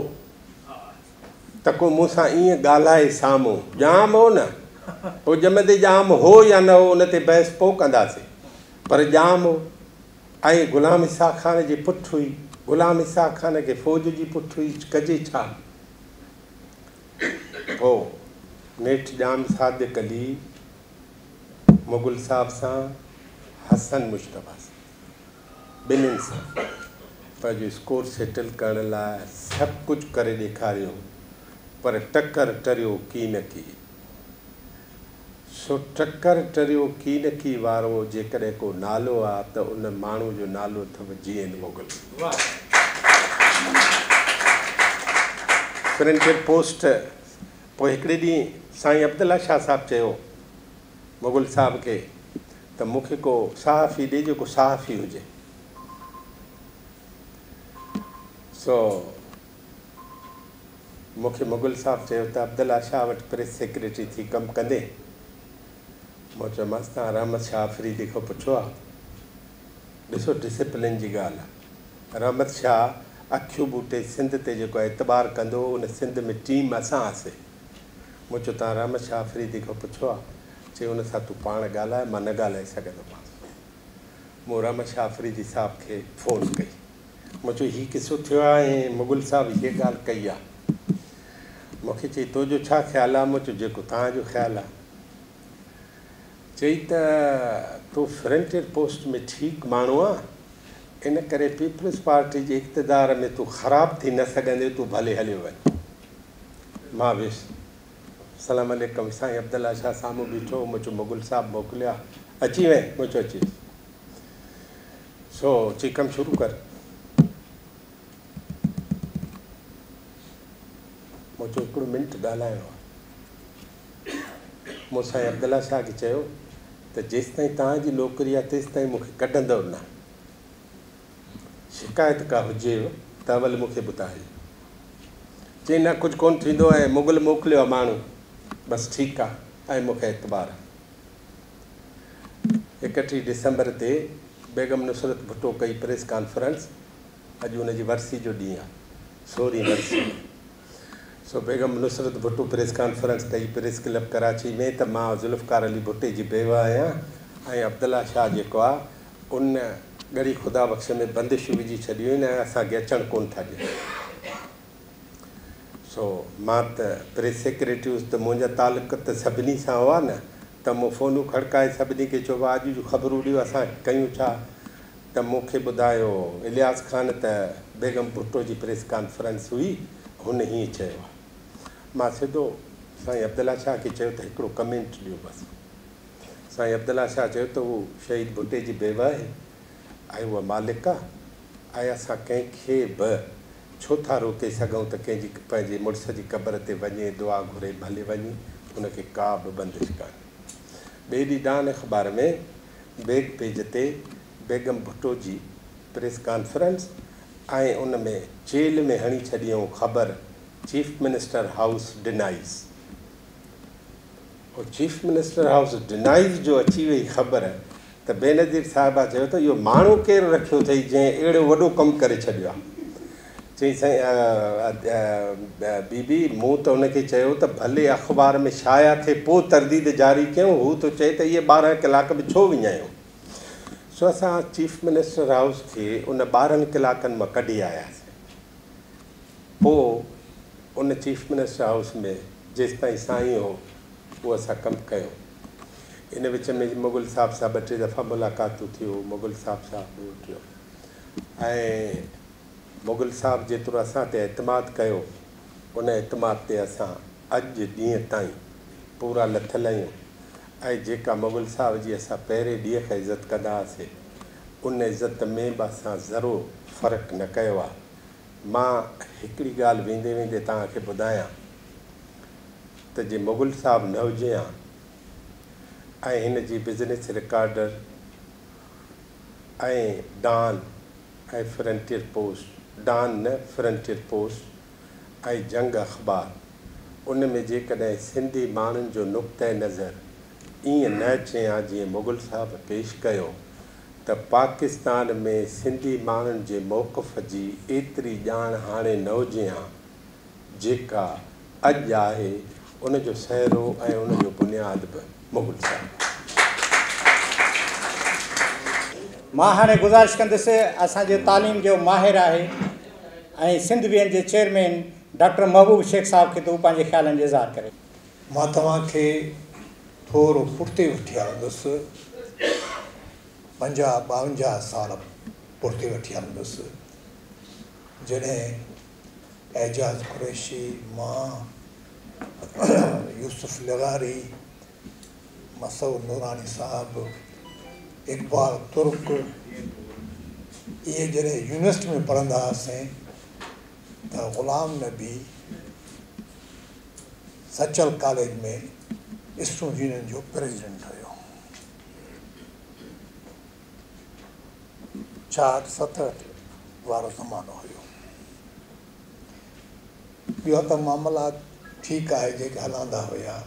ته ڪو مون سان ائين ڳالهائي سامهون. ڄام هو نه. پوء ڄمندي ڄام هو يا نه هو ان تي بحث پوء ڪنداسين. پر ڄام هو ۽ غلام اسحاق خان جي پٺ هئي. غلام اسحاق خان کي فوج جي پٺ هئي، ڪجي ڇا؟ پوء نيٺ ڄام صادق علي مغل صاحب سان، حسن مجتبيٰ سان. ٻنهين سان پنهنجو اسڪور سيٽل ڪرڻ لاء سڀ ڪجهه ڪري ڏيکاريو پر ٽڪر ٽريو ڪي نه ڪي. سو ٽڪر ٽريو ڪي نه ڪي وارو جيڪڏهن ڪو نالو آ ته ان ماڻهو جو نالو اٿو جي اين مغل. فرنٽيئر پوسٽ پوء هڪڙي ڏينهن سائين عبدالله شاهه صاحب چيو مغل صاحب کي ته مون کي ڪو صحافي ڏي جيڪو صحافي هجي. سو مون کي مغل صاحب چيو ته عبدالله شاهه وٽ پريس سيڪريٽري ٿي ڪم ڪندين؟ مون چيومانس توهان رحمت شاهه آفريدي کان پڇيو آ؟ ڏسو ڊسپلن جي ڳالهه آ. رحمت شاهه اکيون ٻوٽي سنڌ تي جيڪو اعتبار ڪندو هو ان سنڌ ۾ ٽيم اسان هئاسي. مون چيو توهان رحمت شاهه آفريدي کان پڇيو آ؟ چي ان سان تون پاڻ ڳالهاء مان نه ڳالهائي سگهندومانس. مون رحمت شاهه آفريدي صاحب کي فون ڪئي. مون چيو هي قصو ٿيو آ ۽ مغل صاحب هيء ڳالهه ڪئي آ. مون کي چئي تو جو ڇا خيال آ؟ مون چيو جيڪو توهان جو خيال آ. چئي ته تو فرنٽيئر پوسٽ ۾ ٺيڪ ماڻهو آن، ان ڪري پيپلز پارٽي جي اقتدار ۾ تون خراب ٿي نه سگهندين، تون ڀلي هليو وڃ. مان ويس. سلام عليڪم سائين عبدالله شاهه سامهون بيٺو هو. مون چيو مغل صاحب موڪليو آ، اچي وئين؟ مون چيو اچي ويس. سو چي ڪم شروع ڪر. مون چيو هڪڙو منٽ ڳالهائڻو آهي. مون سائين عبدالله شاهه کي چيو ته جيستائين توهان جي نوڪري آهي تيستائين مون کي ڪڍندؤ نه. شڪايت ڪا هجيو ته اول مون کي ٻڌايو. چي نه ڪجهه ڪونه ٿيندو ۽ مغل موڪليو آهي ماڻهو. بس ٺيڪ آهي ۽ مون کي اعتبار آهي. 31 ڊسمبر تي بيگم نصرت ڀٽو ڪئي پريس ڪانفرنس، اڄ ان جي ورسي جو ڏينهن آهي، سورهين ورسي. سو بيگم نصرت ڀٽو پريس ڪانفرنس ڪئي پريس ڪلب ڪراچي ۾ ته مان ذوالفقار علي ڀٽي جي بيوه آهيان ۽ عبدالله شاهه جيڪو آهي ان ڳڙهي خدا بخش ۾ بندشون وجهي ڇڏيون آهن ۽ اسان کي اچڻ ڪونه ٿا ڏين. سو مان ته پريس سيڪريٽري هيس ته منهنجا تعلق ته سڀني سان هئا نه ته مون فونون کڙڪائي سڀني کي چيو ڀاء اڄ جون خبرون ڏيو اسان ڪيون ڇا ته مون کي ٻڌايو الياس خان ته بيگم ڀٽو جي پريس ڪانفرنس هئي هن هيئن چيو آهي. مان سڌو سائين عبدالله شاهه کي چيو ته هڪڙو ڪمينٽ ڏيو بس. سائين عبدالله شاهه چيو ته هو شهيد ڀٽي جي بيوه آهي ۽ هوء مالڪ آ ۽ اسان ڪنهن کي به ڇو ٿا روڪي سگهون ته ڪنهن جي پنهنجي مڙس جي قبر تي وڃي دعا گهري ڀلي وڃي ان کي ڪا به بندش ڪانهي. ٻئي ڏينهن ڊان اخبار ۾ بيڪ پيج تي بيگم ڀٽو جي پريس ڪانفرنس ۽ ان ۾ چيلهه ۾ هڻي ڇڏيائون خبر چيف منسٽر هائوس ڊنائيز. اهو چيف منسٽر هائوس ڊنائيز جو اچي وئي خبر ته بينظير صاحبه چيو ته اهو ماڻهو ڪير رکيو اٿئي جنهن اهڙو وڏو ڪم ڪري ڇڏيو آهي. چيائين سائين بي بي مون ته ان کي چيو ته ڀلي اخبار ۾ شايع ٿئي پوء ترديد جاري ڪيون هو ٿو چئي ته اهي 12 ڪلاڪ به ڇو وڃايون. سو اسان چيف منسٽر هائوس کي ان 12 ڪلاڪن مان ڪڍي آياسين. پوء ان چيف منسٽر هائوس ۾ جيستائين سائين هو اهو اسان ڪم ڪيو. ان وچ ۾ مغل صاحب سان ٻه ٽي دفعا ملاقاتون ٿيون، مغل صاحب سان ٻيو ٽيون ۽ مغل صاحب جيترو اسان تي اعتماد ڪيو ان اعتماد تي اسان اڄ ڏينهن تائين پورا لٿل آهيون ۽ جيڪا مغل صاحب جي اسان پهرين ڏينهن کان عزت ڪندا هئاسين ان عزت ۾ به اسان ذرو فرق نه ڪيو آهي. مان هڪڙي ڳالهه ويندي ويندي توهان کي ٻڌايان ته جي مغل صاحب نه هجي هان ۽ هن جي business recorder ۽ Dawn ۽ frontier post, Dawn نه فرنٽيئر پوسٽ ۽ جنگ اخبار ان ۾ جيڪڏهن سنڌي ماڻهن جو نقطه نظر ائين نه اچي هان جيئن مغل صاحب پيش ڪيو ته پاڪستان ۾ سنڌي ماڻهن جي موقف جي ايتري ڄاڻ هاڻي نه هجي هان جيڪا اڄ آهي ان جو سهرو ۽ ان جو بنياد به مغل صاحب آهي. مان هاڻي گذارش ڪندس اسان جي تعليم جو ماهر آهي ۽ سنڌ ويهن جي چيئرمين ڊاڪٽر محبوب شيخ صاحب کي ته هو پنهنجي خيالن جو اظهار ڪري. مان توهان کي ٿورو پٺتي وٺي هلندس، 50 52 سال پٺتي وٺي هلندس، جڏهن اعجاز قريشي، مان، يوسف لغاري، مصور نوراني صاحب، اقبال ترڪ، اهي جڏهن يونيورسٽي ۾ پڙهندا هئاسين ته Ghulam Nabi Sachal college ۾ student union جو پريزيڊنٽ هيو. ڇاهٺ ستهٺ وارو زمانو هيو. ٻيو ته معاملا ٺيڪ آهي جيڪي هلندا هيا،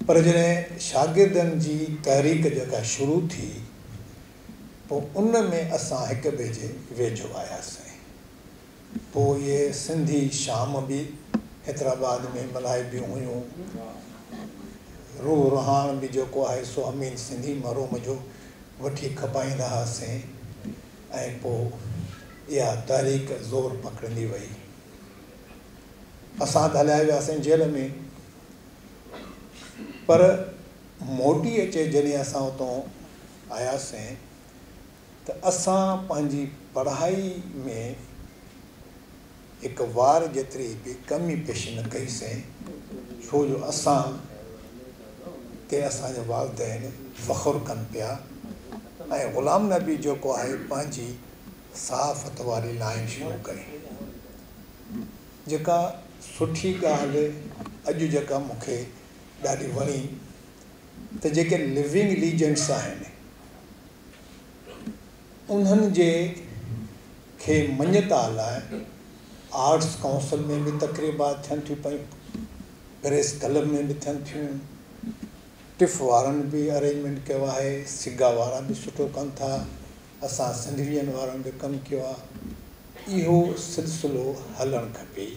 پر جڏهن شاگردن جي تحريڪ جيڪا شروع ٿي پوء ان ۾ اسان هڪ ٻئي جي ويجهو آياسين. پوء اهي سنڌي شام به حيدرآباد ۾ ملهائبيون هيون. روح رهاڻ به جيڪو آهي سو امين سنڌي مرحوم جو وٺي کپائيندا هئاسين ۽ پوء اها تحريڪ زور پڪڙندي وئي. اسان ته هليا وياسين جيل ۾، پر موٽي اچي جڏهن اسان اتان آياسين ته اسان پنهنجي پڙهائي ۾ هڪ وار جيتري به ڪمي پيشي نه ڪئيسين، ڇو جو اسان تي اسان جا والدين فخر ڪن پيا ۽ غلام نبي جيڪو آهي پنهنجي صحافت واري لائين شروع ڪئي، جيڪا سٺي ڳالهه اڄ جيڪا مون کي ڏاڍي وڻي ته جيڪي لوِنگ ليجنڊس آهن انهن جي کي مڃتا لاء آرٽس ڪائونسل ۾ به تقريبات ٿين ٿيون پيون، پريس ڪلب ۾ به ٿين ٿيون، ٽف وارن به ارينجمينٽ ڪيو آهي، سگا وارا به سٺو ڪن ٿا، اسان سنڌ ويزن وارن به ڪم ڪيو آهي. اهو سلسلو هلڻ کپي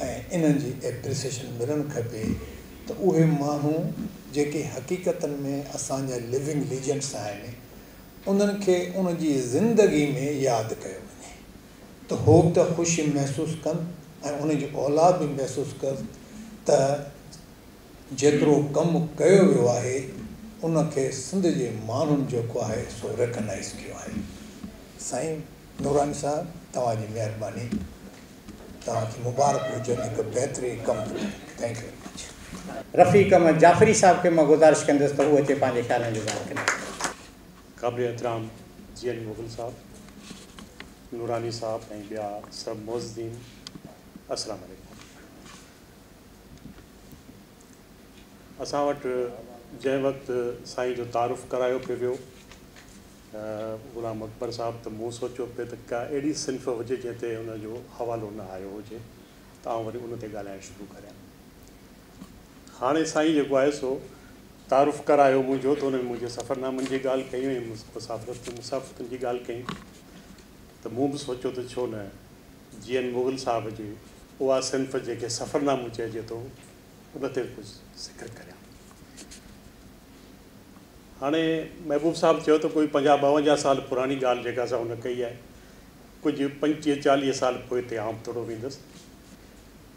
۽ انهن جي ايپريسيشن ملڻ کپي ته اهي ماڻهو جيڪي حقيقتن ۾ اسان جا لوِنگ ليجنڊس آهن انهن کي ان جي زندگي ۾ ياد ڪيو وڃي ته هو به ته خوشي محسوس ڪن ۽ ان جي اولاد به محسوس ڪن ته جيترو ڪم ڪيو ويو آهي ان کي سنڌ جي ماڻهن جيڪو آهي سو ريڪگنائيز ڪيو آهي. سائين نوراني صاحب توهان جي مهرباني، توهان کي مبارڪ هجن هڪ بهترين ڪم ٿيو. Thank you very much. Rafiq Ahmed Jafri صاحب کي مان گذارش ڪندس ته هو اچي پنهنجي خيالن جو اظهار ڪن. قابل احترام جي اين مغل صاحب، نوراني صاحب ۽ ٻيا سڀ معززين، السلام عليڪم. اسان وٽ جنهن وقت سائين جو تعارف ڪرايو پئي ويو غلام اڪبر صاحب ته مون سوچيو پئي ته ڪا اهڙي صنف هجي جنهن تي ان جو حوالو نه آيو هجي ته آئون وري ان تي ڳالهائڻ شروع ڪريان. هاڻي سائين جيڪو آهي سو تعارف ڪرايو منهنجو ته ان ۾ منهنجي سفرنامن جي ڳالهه ڪئي ۽ مسافرتن جي ڳالهه ڪئي ته مون به سوچيو ته ڇو نه جي اين مغل صاحب جي اها صنف جنهن کي سفرنامو چئجي ٿو ان تي به ڪجهه ذڪر ڪريان. هاڻي محبوب صاحب چيو ته ڪوئي 50 52 سال پراڻي ڳالهه جيڪا سا هن ڪئي آهي، ڪجهه 25 40 سال پوئتي آئون به ٿورو ويندس.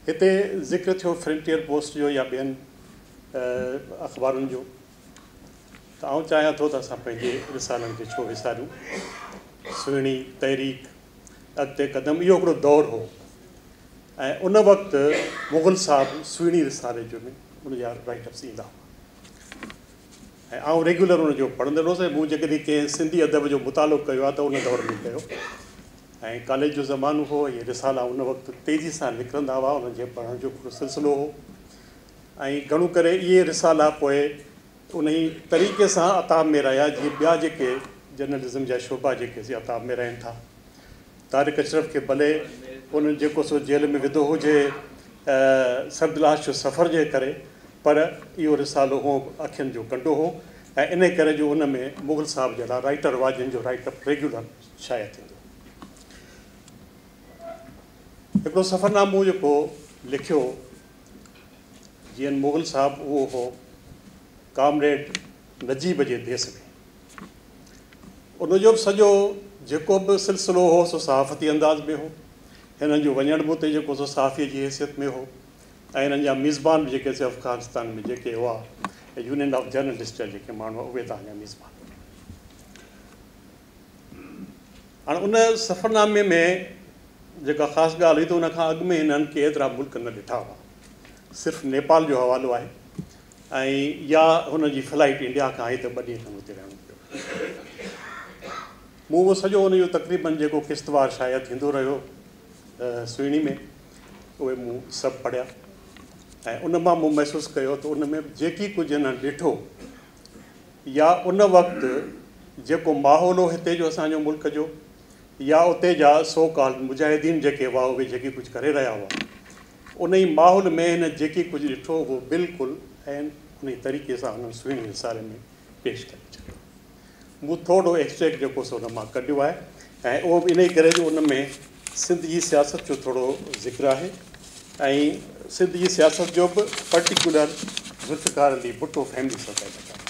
هتي ذڪر ٿيو فرنٽيئر پوسٽ جو يا ٻين اخبارن جو ته آئون چاهيان ٿو ته اسان پنهنجي رسالن کي ڇو وساريون. سهڻي، تحريڪ، اڳتي قدم اهو هڪڙو دور هو ۽ ان وقت مغل صاحب سهڻي رسالي جو ۾ ان جا رائيٽ اپس ايندا هئا ۽ آئون ريگيولر ان جو پڙهندڙ هوس ۽ مون جيڪڏهن ڪنهن سنڌي ادب جو مطالعو ڪيو آهي ته ان دور ۾ ڪيو ۽ ڪاليج جو زمانو هو. اهي رسالا ان وقت تيزي سان نڪرندا هئا، انهن جي پڙهڻ جو هڪڙو سلسلو هو ۽ گهڻو ڪري اهي رسالا پوء انهي طريقي سان عتاب ۾ رهيا جيئن ٻيا جيڪي جرنلزم جا شعبا جيڪي سي عتاب ۾ رهن ٿا. طارق اشرف کي ڀلي انهن جيڪو سو جيل ۾ وڌو هجي سرد لاش جو سفر جي ڪري، پر اهو رسالو هونء به اکين جو ڪنڊو هو ۽ انهي ڪري جو ان ۾ مغل صاحب جهڙا رائيٽر هئا جن جو رائيٽ اپ ريگيولر شايع ٿيندو. هڪڙو سفرنامو جيڪو لکيو جي اين مغل صاحب اهو هو ڪامريڊ نجيب جي ديس ۾. ان جو به سڄو جيڪو به سلسلو هو سو صحافتي انداز ۾ هو. هنن جو وڃڻ به اتي جيڪو سو صحافيء جي حيثيت ۾ هو ۽ هنن جا ميزبان به جيڪي سي افغانستان ۾ جيڪي هئا يونين آف جرنلسٽ جا جيڪي ماڻهو هئا اهي توهان جا ميزبان. هاڻ ان سفرنامي ۾ جيڪا خاص ڳالهه هئي ته ان کان اڳ ۾ هنن ڪي ايترا ملڪ نه ڏٺا هئا. صرف نيپال جو حوالو آهي ۽ يا هن جي فلائيٽ انڊيا کان آئي ته 2 ڏينهن کن اتي رهڻو پيو. مون اهو سڄو ان جو تقريبن جيڪو قسطوار شايع ٿيندو رهيو سهڻي ۾ اهي مون سڀ پڙهيا ۽ ان مان مون محسوس ڪيو ته ان ۾ جيڪي ڪجهه هنن ڏٺو يا ان وقت جيڪو ماحول هو هتي جو اسان جو ملڪ جو يا اتي جا سو ڪالڊ مجاهدين جيڪي هئا اهي جيڪي ڪجهه ڪري رهيا هئا، انهي ماحول ۾ هن جيڪي ڪجهه ڏٺو اهو بلڪل عين انهي طريقي سان هنن سهڻي رسالي ۾ پيش ڪري ڇڏيو. مون ٿورو ايڪسٽريڪٽ جيڪو سو ان مان ڪڍيو آهي ۽ اهو به انهي ڪري جو ان ۾ سنڌ جي سياست جو ٿورو ذڪر آهي ۽ سنڌ جي سياست جو به پرٽيڪولر ذوالفقار علي ڀٽو فيملي سان تعلق آهي.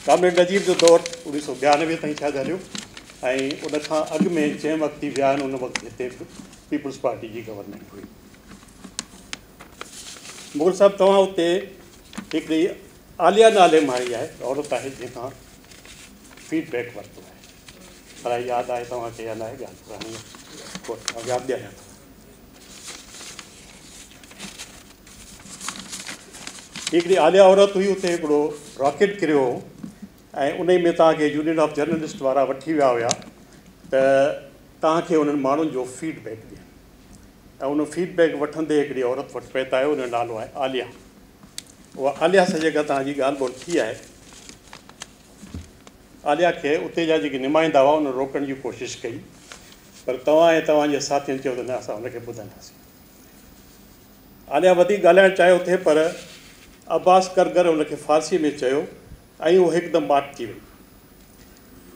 ڪامريڊ نجيب جو دور 1992 تائين شايد هليو ۽ ان کان اڳ ۾ جنهن وقت هي ويا آهن ان وقت هتي به پيپلز پارٽي جي گورنمينٽ هئي. مغل صاحب توهان اتي هڪڙي عاليه نالي مائي آهي، عورت آهي، جنهن کان فيڊ بيڪ ورتو آهي. الائي ياد آهي توهان کي يا ناهي، ڳالهه پراڻي آهي، ياد ڏياريان ٿو. هڪڙي عاليه عورت هئي، اتي هڪڙو راڪيٽ ڪريو هو ۽ انهي ۾ توهان کي يونين آف جرنلسٽ وارا وٺي ويا هيا ته توهان کي انهن ماڻهن جو فيڊ بيڪ ڏين ۽ ان فيڊ بيڪ وٺندي هڪڙي عورت وٽ پهتا آهيو، ان جو نالو آهي عاليه. اها عاليه سان جيڪا توهان جي ڳالهه ٻولهه ٿي آهي، عاليه کي اتي جا جيڪي نمائندا هئا انهن روڪڻ جي ڪوشش ڪئي پر توهان ۽ توهان جي ساٿين چيو ته نه اسان ان کي ٻڌنداسين. عاليه وڌيڪ ڳالهائڻ چاهيو ٿي پر عباس ڪرگر ان کي فارسيء ۾ چيو ۽ هوء هڪدم ماٺ ٿي وئي.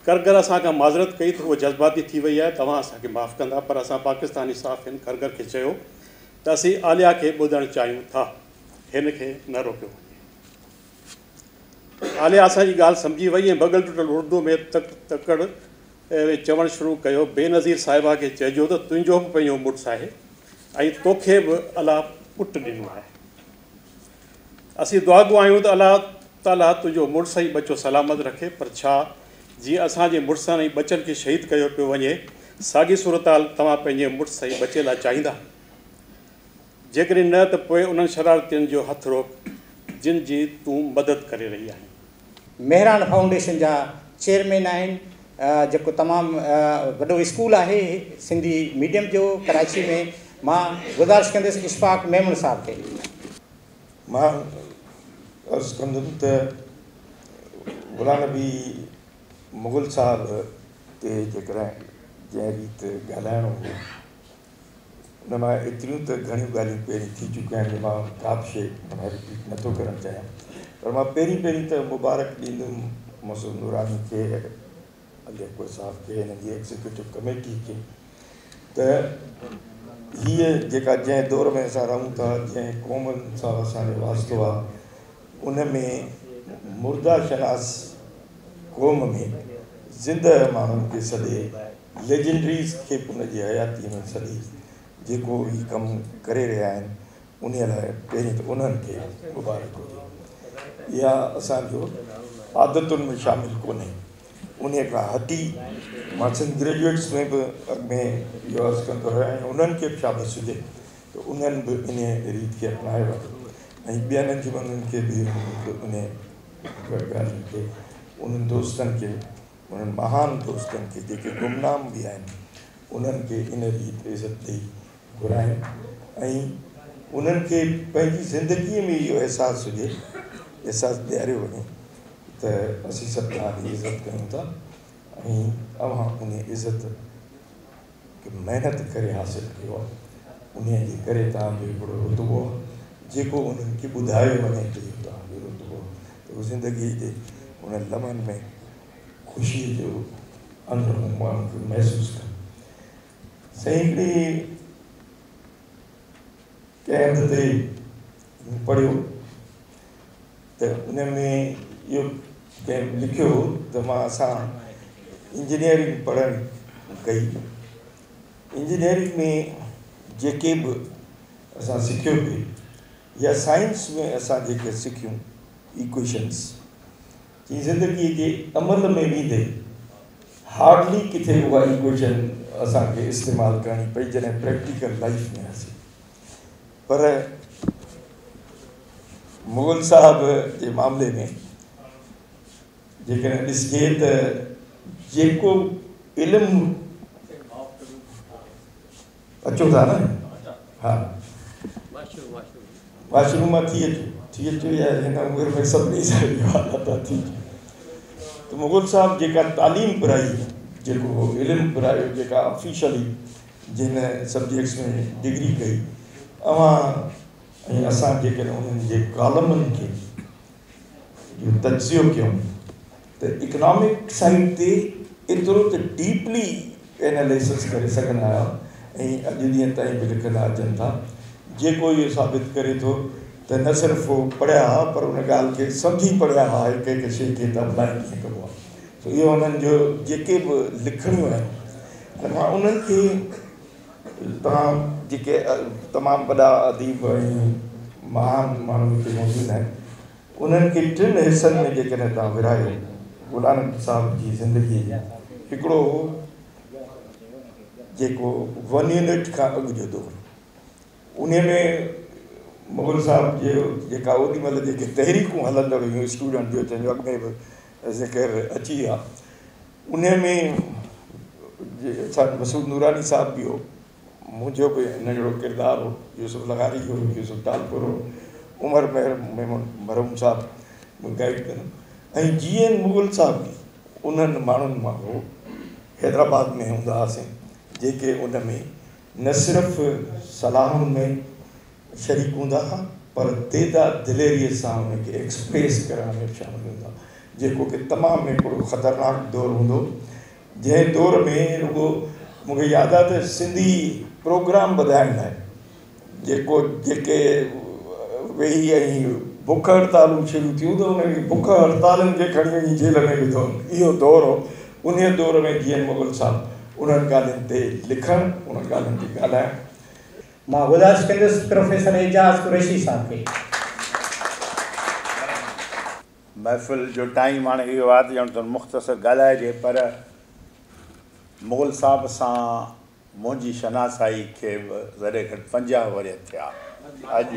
ڪرگر اسان کان معذرت ڪئي ته هوء جذباتي ٿي وئي آهي، توهان اسان کي معاف ڪندا پر اسان پاڪستاني صحافين ڪرگر کي چيو ته اسين عاليه کي ٻڌڻ چاهيون ٿا، هن کي نه روڪيو وڃي. عاليه اسان جي ڳالهه سمجهي وئي ۽ ڀڳل ٽٽل اردوء ۾ تڪڙ ۾ چوڻ شروع ڪيو، بينظير صاحبه کي چئجو ته تنهنجو به پنهنجو مڙس آهي ۽ توکي به الله پٽ ڏنو آهي. اسين دعاگو آهيون ته الله تعاليٰ تنهنجو مڙس ۽ ٻچو سلامت رکي، پر ڇا جيئن اسان جي مڙسن ۽ ٻچن کي شهيد ڪيو پيو وڃي، ساڳي صورتحال توهان پنهنجي مڙس ۽ ٻچي لاء چاهيندا؟ جيڪڏهن نه ته پوء انهن شرارتين جو هٿ روڪ، جن جي تون مدد ڪري رهي آهين. مهراڻ فائونڊيشن جا چيئرمين آهن، جيڪو تمام وڏو اسڪول آهي سنڌي ميڊيم جو ڪراچي ۾. مان گذارش ڪندس اشفاق ميمڻ صاحب کي. مان عرض ڪندم ته غلام نبي مغل صاحب تي جيڪڏهن جنهن ريت ڳالهائڻو هو ان مان ايتريون ته گهڻيون ڳالهيون پهرين ٿي چڪيون آهن جو مان ڪا به شيء معنيٰ رپيٽ نٿو ڪرڻ چاهيان پر مان پهرين پهرين ته مبارڪ ڏيندم مسعود نوراني کي، علي اڪبر صاحب کي، هنن جي ايگزيڪيوٽو ڪميٽي کي ته هيء جيڪا جنهن دور ۾ اسان رهون ٿا، جنهن قوم سان اسان جو واسطو آهي، ان ۾ مرده شناس قوم ۾ زنده ماڻهن کي سڏي، ليجنڊريز کي به ان جي حياتيء ۾ سڏي جيڪو هي ڪم ڪري رهيا آهن، انهيء لاء پهرين ته انهن کي مبارڪ هجي. اها اسان جو عادتن ۾ شامل ڪونهي. انهيء کان هٽي مان سنڌ گريجوئيٽس ۾ به اڳ ۾ اهو عرض ڪندو رهيو آهيان ۽ انهن کي به شابس هجي ته انهن به انهيء ريت کي اپنايو آهي ۽ ٻين انجمنن کي به انهيء ڳالهين کي انهن دوستن کي انهن مهان دوستن کي جيڪي گمنام به آهن انهن کي ان ريت عزت ڏئي گهرائين ۽ انهن کي پنهنجي زندگيء ۾ اهو احساس هجي، احساس ڏياريو وڃي ته اسين سڀ توهان جي عزت ڪيون ٿا ۽ اوهان انهي عزت کي محنت ڪري حاصل ڪيو آهي، انهيء جي ڪري توهان جو هڪڙو رتبو آهي، جيڪو انهن کي ٻڌايو وڃي ته اهو توهان جو رتبو آهي ته هو زندگيء جي انهن لمحن ۾ خوشيء جو اندرون ماڻهو کي محسوس ڪن. سائين هڪڙي ڪنهن هنڌ تي مون پڙهيو ته ان ۾ اهو ڪنهن لکيو هو ته مان اسان انجنيئرنگ پڙهڻ ڪئي، انجنيئرنگ ۾ جيڪي به اسان سکيو پئي يا سائنس ۾ اسان جيڪي سکيون ايڪويشنس جي زندگيء جي عمل ۾ ويندي هارڊلي ڪٿي اها ايڪويشن اسان کي استعمال ڪرڻي پئي جڏهن پريڪٽيڪل لائيف ۾ آياسين پر مغل صاحب جي معاملي ۾ جيڪڏهن ڏسجي ته جيڪو علم اچو ٿا نه ها واش روم مان ٿي اچو ٿي اچو يا هن عمر ۾ سڀني سان اهو حالت آ ٿي اچو. ته مغل صاحب جيڪا تعليم پرائي، جيڪو علم پرايو، جيڪا آفيشلي جن سبجيڪٽس ۾ ڊگري ڪئي، اوهان ۽ اسان جيڪڏهن انهن جي ڪالمن کي جو تجزيو ڪيون ته اڪنامڪ سائيڊ تي ايترو ته ڊيپلي ايناليسس ڪري سگهندا آهيا ۽ اڄ ڏينهن تائين به لکندا اچن ٿا، جيڪو اهو ثابت ڪري ٿو ته نه صرف هو پڙهيا ها پر ان ڳالهه کي سمجهي پڙهيا ها، هڪ هڪ شيء کي ته اپلائي ڪيئن ڪبو آهي. سو اهو انهن جو جيڪي به لکڻيون آهن ته مان انهن کي توهان جيڪي تمام وڏا اديب ۽ مهان ماڻهو هتي موجود آهن انهن کي ٽن حصن ۾ جيڪڏهن توهان ورهايو غلام نبي صاحب جي زندگيء جي هڪڙو هو جيڪو ون يونٽ کان اڳ جو دور انهي ۾ مغل صاحب جي جيڪا اوڏي مهل جيڪي تحريڪون هلندڙ هيون اسٽوڊنٽ جو جنهن جو اڳ ۾ به ذڪر اچي ويو آهي انهي ۾ اسان جو مسعود نوراني صاحب به هو منهنجو به ننڍڙو ڪردار هو يوسف لغاري هو يوسف ٽالپر هو عمر مهر ميمڻ مرحوم صاحب مون گائيڊ ڪيو ۽ جي اين مغل صاحب به انهن ماڻهن مان هو حيدرآباد ۾ هوندا هئاسين جيڪي ان ۾ نه صرف صلاحن ۾ شريڪ هوندا ها پر ديده دليريء سان ان کي ايڪسپريس ڪرڻ ۾ به شامل هوندا جيڪو ڪي تمام هڪڙو خطرناڪ دور هوندو جنهن دور ۾ رڳو مون کي ياد آهي ته سنڌي پروگرام ٻڌائڻ لاء جيڪو جيڪي ويهي ۽ بک هڙتالون شروع ٿيون ته انهن کي بک هڙتالن کي کڻي وڃي جيل ۾ وڌو اهو دور هو انهيء دور ۾ جي اين مغل صاحب انهن ڳالهين تي لکڻ، انهن ڳالهين تي ڳالهائڻ. مان گذارش ڪندس پروفيسر اعجاز قريشي صاحب کي. محفل جو ٽائيم هاڻي اهو آهي ته ڄڻ ته مختصر ڳالهائجي پر مغل صاحب سان منهنجي شناسائي کي به ذري گهٽ 50 ورهيه ٿيا اڄ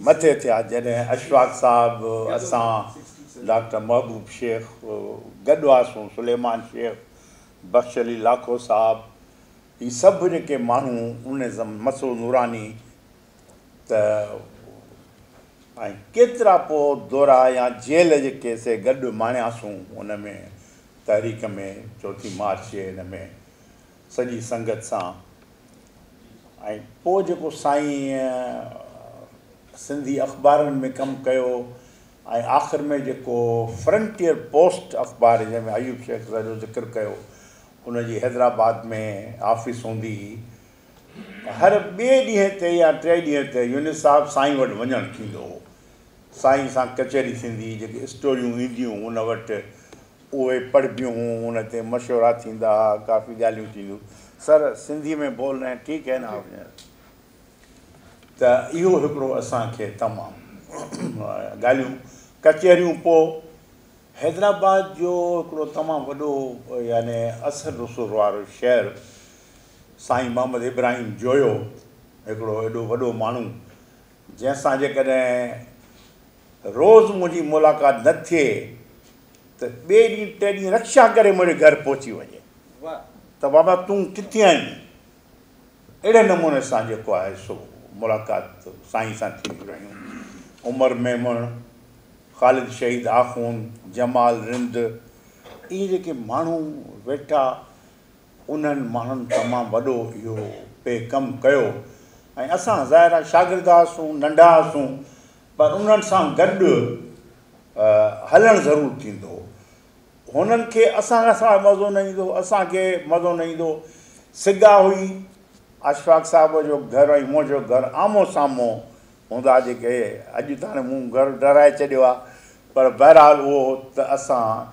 مٿي ٿيا جڏهن اشفاق صاحب اسان ڊاڪٽر محبوب شيخ گڏ هئاسون سليمان شيخ بخش علي لاکو صاحب هي سڀ جيڪي ماڻهو ان مسعود نوراني ته ۽ ڪيترا پوء دورا يا جيل جيڪي سي گڏ ماڻياسون ان ۾ تحريڪ ۾ چوٿين مارچ جي ان ۾ سڄي سنگت سان ۽ پوء جيڪو سائين سنڌي اخبارن ۾ ڪم ڪيو ۽ آخر ۾ جيڪو فرنٽيئر پوسٽ اخبار جنهن ۾ ايوب شيخ جو ذڪر ڪيو ان جي حيدرآباد ۾ آفيس هوندي هئي. هر ٻئي ڏينهن تي يا ٽئين ڏينهن تي يونس صاحب سائين وٽ وڃڻ ٿيندو هو. سائين سان ڪچهري ٿيندي، جيڪي اسٽوريون اينديون ان وٽ اهي پڙهبيون هيون، ان تي مشورا ٿيندا ها، ڪافي ڳالهيون ٿينديون. سر سنڌي ۾ بول رهي هين ٺيڪ هي نه آپ ته اهو هڪڙو اسان کي تمام ڳالهيون ڪچهريون پوء حيدرآباد جو هڪڙو تمام وڏو يعني اثر رسوخ وارو شهر سائين محمد ابراهيم جويو هڪڙو ايڏو وڏو ماڻهو جنهن سان جيڪڏهن روز منهنجي ملاقات نه ٿئي ته ٻئي ڏينهن ٽئين ڏينهن رڪشا ڪري منهنجي گهر پهچي وڃي ته بابا تون ڪٿي آهين؟ اهڙي نموني سان جيڪو آهي سو ملاقات سائين سان ٿينديون رهيون. عمر ميمڻ، خالد شهيد آخوند، جمال رند اهي جيڪي ماڻهو ويٺا انهن ماڻهن تمام وڏو اهو پئي ڪم ڪيو ۽ اسان ظاهر آهي شاگرد هئاسون ننڍا هئاسون پر انهن سان گڏ هلڻ ضرور ٿيندو هو. هنن کي اسان کان سواء مزو نه ايندو هو، اسان کي مزو نه ايندو هو. سگا هئي، اشفاق صاحب جو گهر ۽ منهنجو گهر آمهون سامهون هوندا جيڪي اڄ ته هاڻي مون گهر ڊهرائي ڇڏيو آهي پر بهرحال اهو ته اسان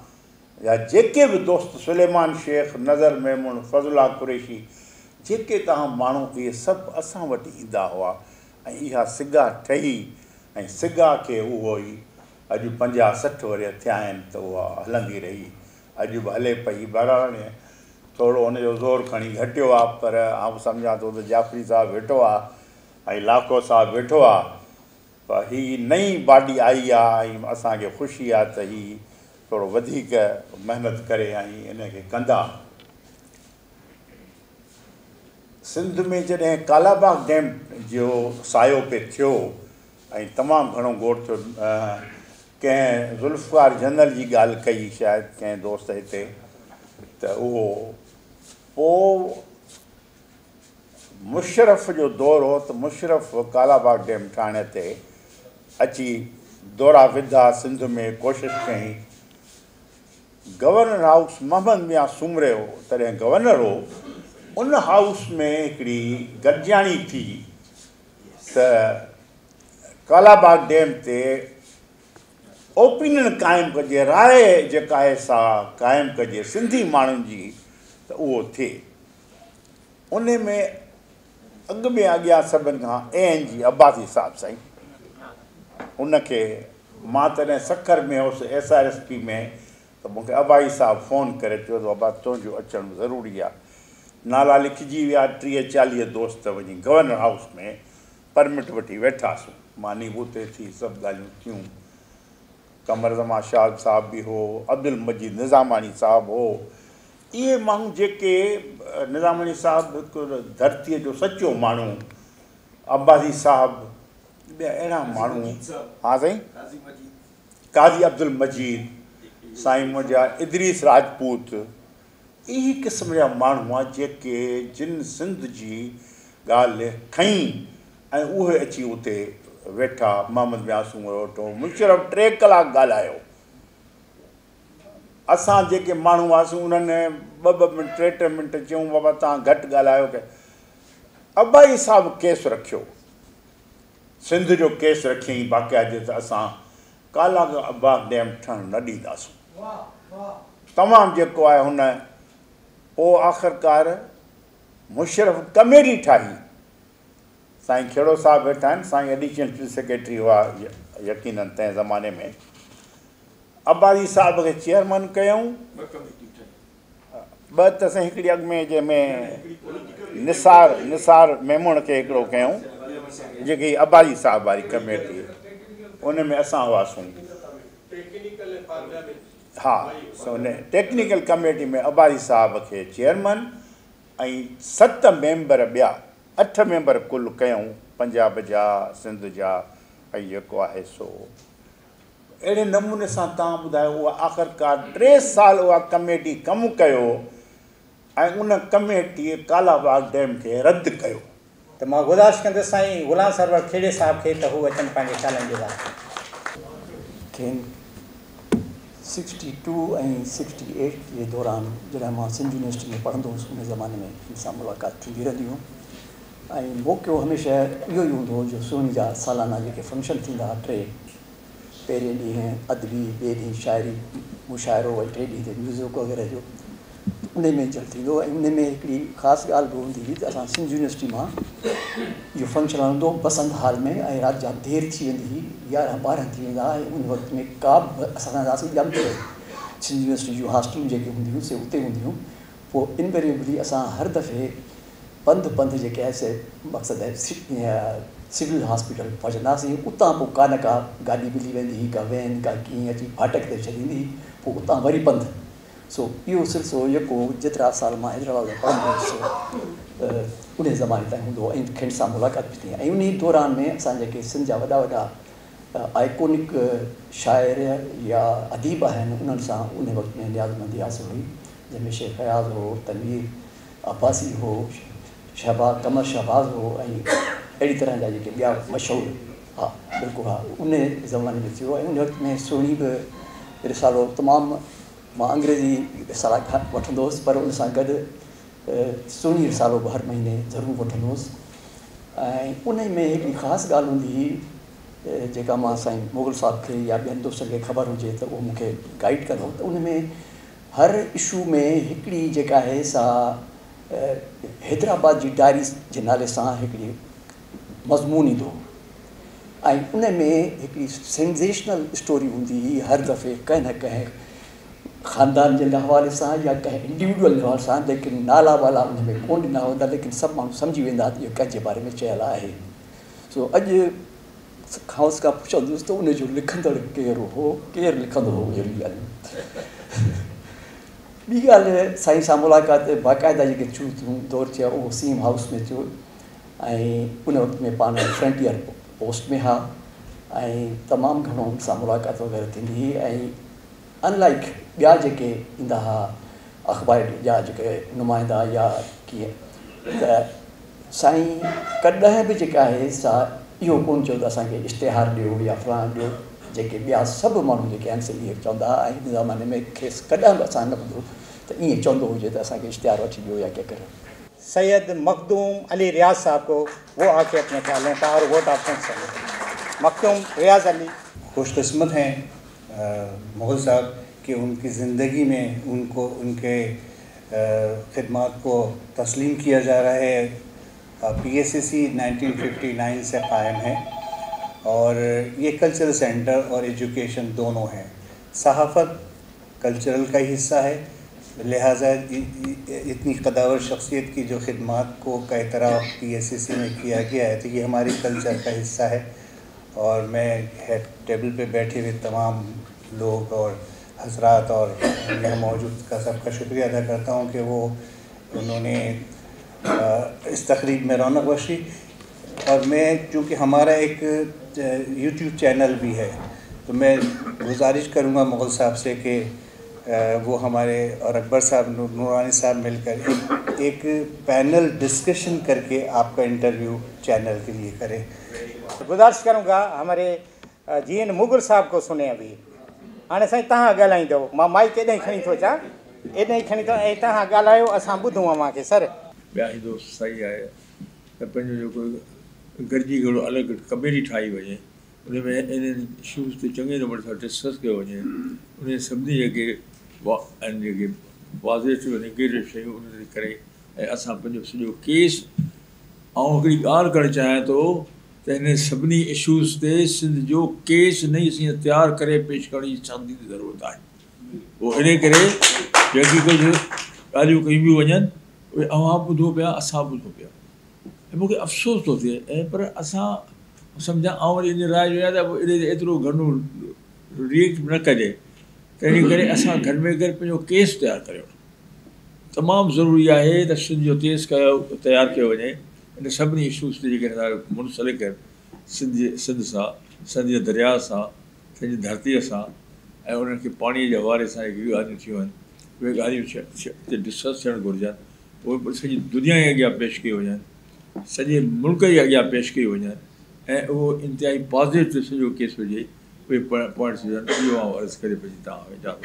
جا جيڪي به دوست سليمان شيخ، نظر ميمڻ، فضل الله قريشي جيڪي توهان ماڻهو اهي سڀ اسان وٽ ايندا هئا ۽ اها سگا ٺهي ۽ سگا کي اهو ئي اڄ 50 60 ورهيه ٿيا آهن ته اها هلندي رهي اڄ به هلي پئي بهرحال هاڻي ٿورو ان جو زور کڻي گهٽيو آهي پر آئون سمجهان ٿو ته جعفري صاحب ويٺو آهي ۽ لاکو صاحب ويٺو آهي پر هي نئين باڊي آئي آهي ۽ اسان کي خوشي آهي ته هي ٿورو وڌيڪ محنت ڪري ۽ ان کي ڪندا. سنڌ ۾ جڏهن ڪالاباغ ڊيم جو سايو پئي ٿيو ۽ تمام گهڻو گوڙ ٿيو ڪنهن ذوالفقار جنرل جي ڳالهه ڪئي شايد ڪنهن دوست هتي ته اهو پوء مشرف جو دور هو ته مشرف ڪالاباغ ڊيم ٺاهڻ تي اچي دورا وڌا سنڌ ۾ ڪوشش ڪيائين. گورنر هائوس محمد ميان سومرو تڏهن گورنر هو، ان هائوس ۾ هڪڙي گڏجاڻي ٿي ته ڪالاباغ ڊيم تي اوپينين قائم ڪجي، راء جيڪا آهي سا قائم ڪجي سنڌي ماڻهن جي ته اهو ٿئي. ان ۾ اڳ ۾ اڳيان سڀن کان اي اين جي عباسي صاحب سائين، ان کي مان تڏهن سکر ۾ هوس ايس آر ايس پي ۾ ته مون کي عباسي صاحب فون ڪري چيو ته بابا تنهنجو اچڻ ضروري آهي. نالا لکجي ويا، 30 40 دوست وڃي گورنر هائوس ۾ پرمٽ وٺي ويٺاسون. ماني به اتي ٿي، سڀ ڳالهيون ٿيون. قمر زمان شاد صاحب به هو، عبدالمجيد نظاماڻي صاحب هو. اهي ماڻهو جيڪي نظاماڻي صاحب هڪ ڌرتيء جو سچو ماڻهو، عباسي صاحب، ٻيا اهڙا ماڻهو، ها سائين قاضي عبدالمجيد، سائين منهنجا ادريس راجپوت، اهي قسم جا ماڻهو هئا جيڪي جن سنڌ جي ڳالهه کنئي ۽ اهي اچي اتي ويٺا. محمد ميان سومرو ويٺو، مشرف 3 ڪلاڪ ڳالهايو. اسان جيڪي ماڻهو هئاسون انهن 2 2 منٽ 3 3 منٽ چيون بابا توهان گهٽ ڳالهايو. ڪي عباسي صاحب ڪيس رکيو، سنڌ جو ڪيس رکيائين باقاعدي ته اسان ڪالاباغ ڊيم ٺهڻ نه ڏينداسون. تمام جيڪو آهي هن پوء آخرڪار مشرف ڪميٽي ٺاهي. سائين کهڙو صاحب ويٺا آهن، سائين ايڊيشنل چيف سيڪريٽري هئا يقينن تنهن زماني ۾. عباسي صاحب کي چيئرمن ڪيائون. ٻه ته سائين هڪڙي اڳ ۾ جنهن ۾ نثار ميمڻ کي هڪڙو ڪيائون، جيڪي عباسي صاحب واري ڪميٽي ان ۾ اسان هئاسون. ها ان ٽيڪنيڪل ڪميٽي ۾ عباسي صاحب کي چيئرمن ۽ 7 ميمبر ٻيا 8 ميمبر ڪل ڪيائون، پنجاب جا، سنڌ جا ۽ جيڪو آهي سو اهڙي نموني سان توهان ٻڌايو اها آخرڪار 3 سال اها ڪميٽي ڪم ڪيو ۽ ان ڪميٽيء ڪالاباغ ڊيم کي رد ڪيو. ته مان گذارش ڪندس سائين غلام سرور کهڙي صاحب کي ته هو اچن پنهنجي خيالن جو اظهار ڪن. کين 62 ۽ 68 جي دوران جڏهن مان سنڌ يونيورسٽي ۾ پڙهندو هوس ان زماني ۾ هن سان ملاقات ٿيندي رهندي هيون ۽ موقعو هميشه اهو ئي هوندو هو جو سهڻي جا سالانه جيڪي فنڪشن ٿيندا هئا 3 پهرين ڏينهن ادبي، ٻئي ڏينهن شاعري مشاعرو ۽ ٽئين ڏينهن تي ميوزڪ وغيره جو انهي ۾ جلد ٿيندو هو ۽ انهي ۾ هڪڙي خاص ڳالهه به هوندي هئي ته اسان سنڌ يونيورسٽي مان اهو فنڪشن هلندو هو بسنت هال ۾ ۽ رات جام دير ٿي ويندي هئي 11 12 ٿي ويندا هئا ۽ ان وقت ۾ ڪا به اسان رهندا هئاسين ڄامشوري سنڌ يونيورسٽي جون هاسٽلون جيڪي هونديون هيون سي اتي هونديون هيون پوء انويريبلي اسان هر دفعي پنڌ پنڌ جيڪي آهي سي مقصد آهي سول هاسپيٽل پهچنداسين اتان پوء ڪا نه ڪا گاڏي ملي ويندي هئي ڪا وين ڪا ڪيئن اچي ڦاٽڪ تي ڇڏيندي هئي پوء اتان وري پنڌ سو اهو سلسلو يڪو جيترا سال مان حيدرآباد ۾ پڙهندو هوس انهي زماني تائين هوندو هو ۽ کين سان ملاقات به ٿي ۽ انهي دوران ۾ اسان جيڪي سنڌ جا وڏا وڏا آئيڪونڪ شاعر يا اديب آهن انهن سان انهي وقت ۾ نيازمندي حاصل هئي جنهن ۾ شيخ اياز هو، تنوير عباسي هو، شهباز قمر شهباز هو ۽ اهڙي طرح جا جيڪي ٻيا مشهور ها بلڪل ها انهي زماني ۾ ٿيو ۽ ان وقت ۾ سهڻي به رسالو تمام مان انگريزي رسالا وٺندو هوس پر ان سان گڏ سهڻي رسالو به هر مهيني ضرور وٺندو هوس ۽ انهي ۾ هڪڙي خاص ڳالهه هوندي هئي جيڪا مان سائين مغل صاحب کي يا ٻين دوستن کي خبر هجي ته اهو مون کي گائيڊ ڪندو ته ان ۾ هر اشو ۾ هڪڙي جيڪا آهي سا حيدرآباد جي ڊائري جي نالي سان هڪڙي مضمون ايندو هو ۽ ان ۾ هڪڙي سينزيشنل اسٽوري هوندي هئي هر دفعي ڪنهن نه ڪنهن خاندان جي حوالي سان يا ڪنهن انڊيوڊوئل جي حوالي سان ليڪن نالا والا ان ۾ ڪونه ڏنا ويندا ليڪن سڀ ماڻهو سمجهي ويندا ته اهو ڪنهن جي باري ۾ چيل آهي سو اڄ کانئس ڪا پڇندس ته ان جو لکندڙ ڪير هو، ڪير لکندو هو اهڙيون ڳالهيون. ٻي ڳالهه سائين سان ملاقات باقاعده جيڪي شروع ٿيون دور ٿيا اهو سي ايم هائوس ۾ ٿيو ۽ ان وقت ۾ پاڻ فرنٽيئر پوسٽ ۾ ها ۽ تمام گهڻو ان سان ملاقات وغيره ٿيندي هئي ۽ ان لائيڪ ٻيا جيڪي ايندا ها اخبار جا جيڪي نمائندا يا ڪيئن ته سائين ڪڏهن به جيڪا آهي سا اهو ڪونه چيو ته اسان کي اشتهار ڏيو يا فلاڻو ڏيو جيڪي ٻيا سڀ ماڻهو جيڪي آهن سي اهي چوندا ها ۽ ان زماني ۾ کيس ڪڏهن به اسان نه ٻڌو ته ائين چوندو هجي ته اسان کي اشتهار وٺي ڏيو يا ڪي ڪريو. سيد مخدوم علي رياض صاحب کو वो आके अपने ख्यालों का और वोट ऑफ thanks Makhdoom रियाज अली। खुशकिस्मत हैं मुग़ल साहब कि उनकी ज़िंदगी में उनको उनके ख़िदमात को तस्लीम किया जा रहा है। PSCC 1959 से क़ायम है और ये कल्चरल सेंटर और एजुकेशन दोनों हैं। सहाफ़त कल्चरल का ही हिस्सा है, लिहाजा इतनी कदावर शख्सियत की जो ख़िदमात को का एतराफ़ PSCC में किया गया है तो ये हमारी कल्चर का हिस्सा है। और मैं हेड टेबल पे बैठे हुए तमाम लोग और हजरात और यहाँ मौजूद का सबका शुक्रिया अदा करता हूँ कि वो उन्होंने इस तकरीब में रौनक बख्शी। और मैं चूँकि हमारा एक यूट्यूब चैनल भी है तो मैं गुजारिश करूँगा मुग़ल साहब से कि वो हमारे और अकबर साहब नूरानी साहब मिलकर एक पैनल डिस्कशन करके आपका इंटरव्यू चैनल के लिए करें। गुज़ारिश करूँगा हमारे जी एन मुग़ल साहब को सुने। अभी हाणे साईं तव्हां ॻाल्हाईंदव, मां माइक एॾे खणी थो अचां, एॾे खणी थो ऐं तव्हां ॻाल्हायो, असां ॿुधूं अव्हांखे। सर ॿिया ई दोस्त सही आहे त पंहिंजो जेको गॾिजी हिकिड़ो अलॻि कमेटी ठाही वञे, उन में इन्हनि इशूज़ ते चङे नमूने सां डिस्कस कयो वञे, उन सभिनी जेके आहिनि जेके पॉज़िटिव नेगेटिव शयूं उन ते करे ऐं असां पंहिंजो सॼो केस। ऐं हिकिड़ी ॻाल्हि करणु चाहियां थो त हिन सभिनी इशूज़ ते सिंध जो केस नई असीं तयारु करे पेश करण जी सख़्ती ज़रूरत आहे। पोइ इन करे जेकी कुझु ॻाल्हियूं कयूं पियूं वञनि उहे अव्हां ॿुधो पिया, असां ॿुधो पिया ऐं मूंखे अफ़सोस थो थिए। ऐं पर असां सम्झां ऐं वरी इन राय जो आहे त पोइ इन ते एतिरो घणो रिएक्ट न कजे, तंहिं करे असां घटि में घटि पंहिंजो केस तयारु करे वठूं। तमामु ज़रूरी आहे त सिंध जो केस कयो तयारु कयो वञे इन सभिनी इशूज़ ते जेके मुंसलिक आहिनि सिंध सिंध सां, सिंध जे दरिया सां, सिंध जी धरतीअ सां ऐं उन्हनि खे पाणीअ जे हवाले सां जेकी ॻाल्हियूं थियूं आहिनि उहे ॻाल्हियूं डिस्कस थियणु घुर्जनि, उहे सॼी दुनिया जे अॻियां पेश कयूं वञनि, सॼे मुल्क जे अॻियां पेश कयूं वञनि ऐं उहो इंतिहाई पॉज़िटिव सॼो केस हुजे, उहे पॉइंट्स हुजनि। इहो आउं अर्ज़ु करे पंहिंजी तव्हां इजाज़त।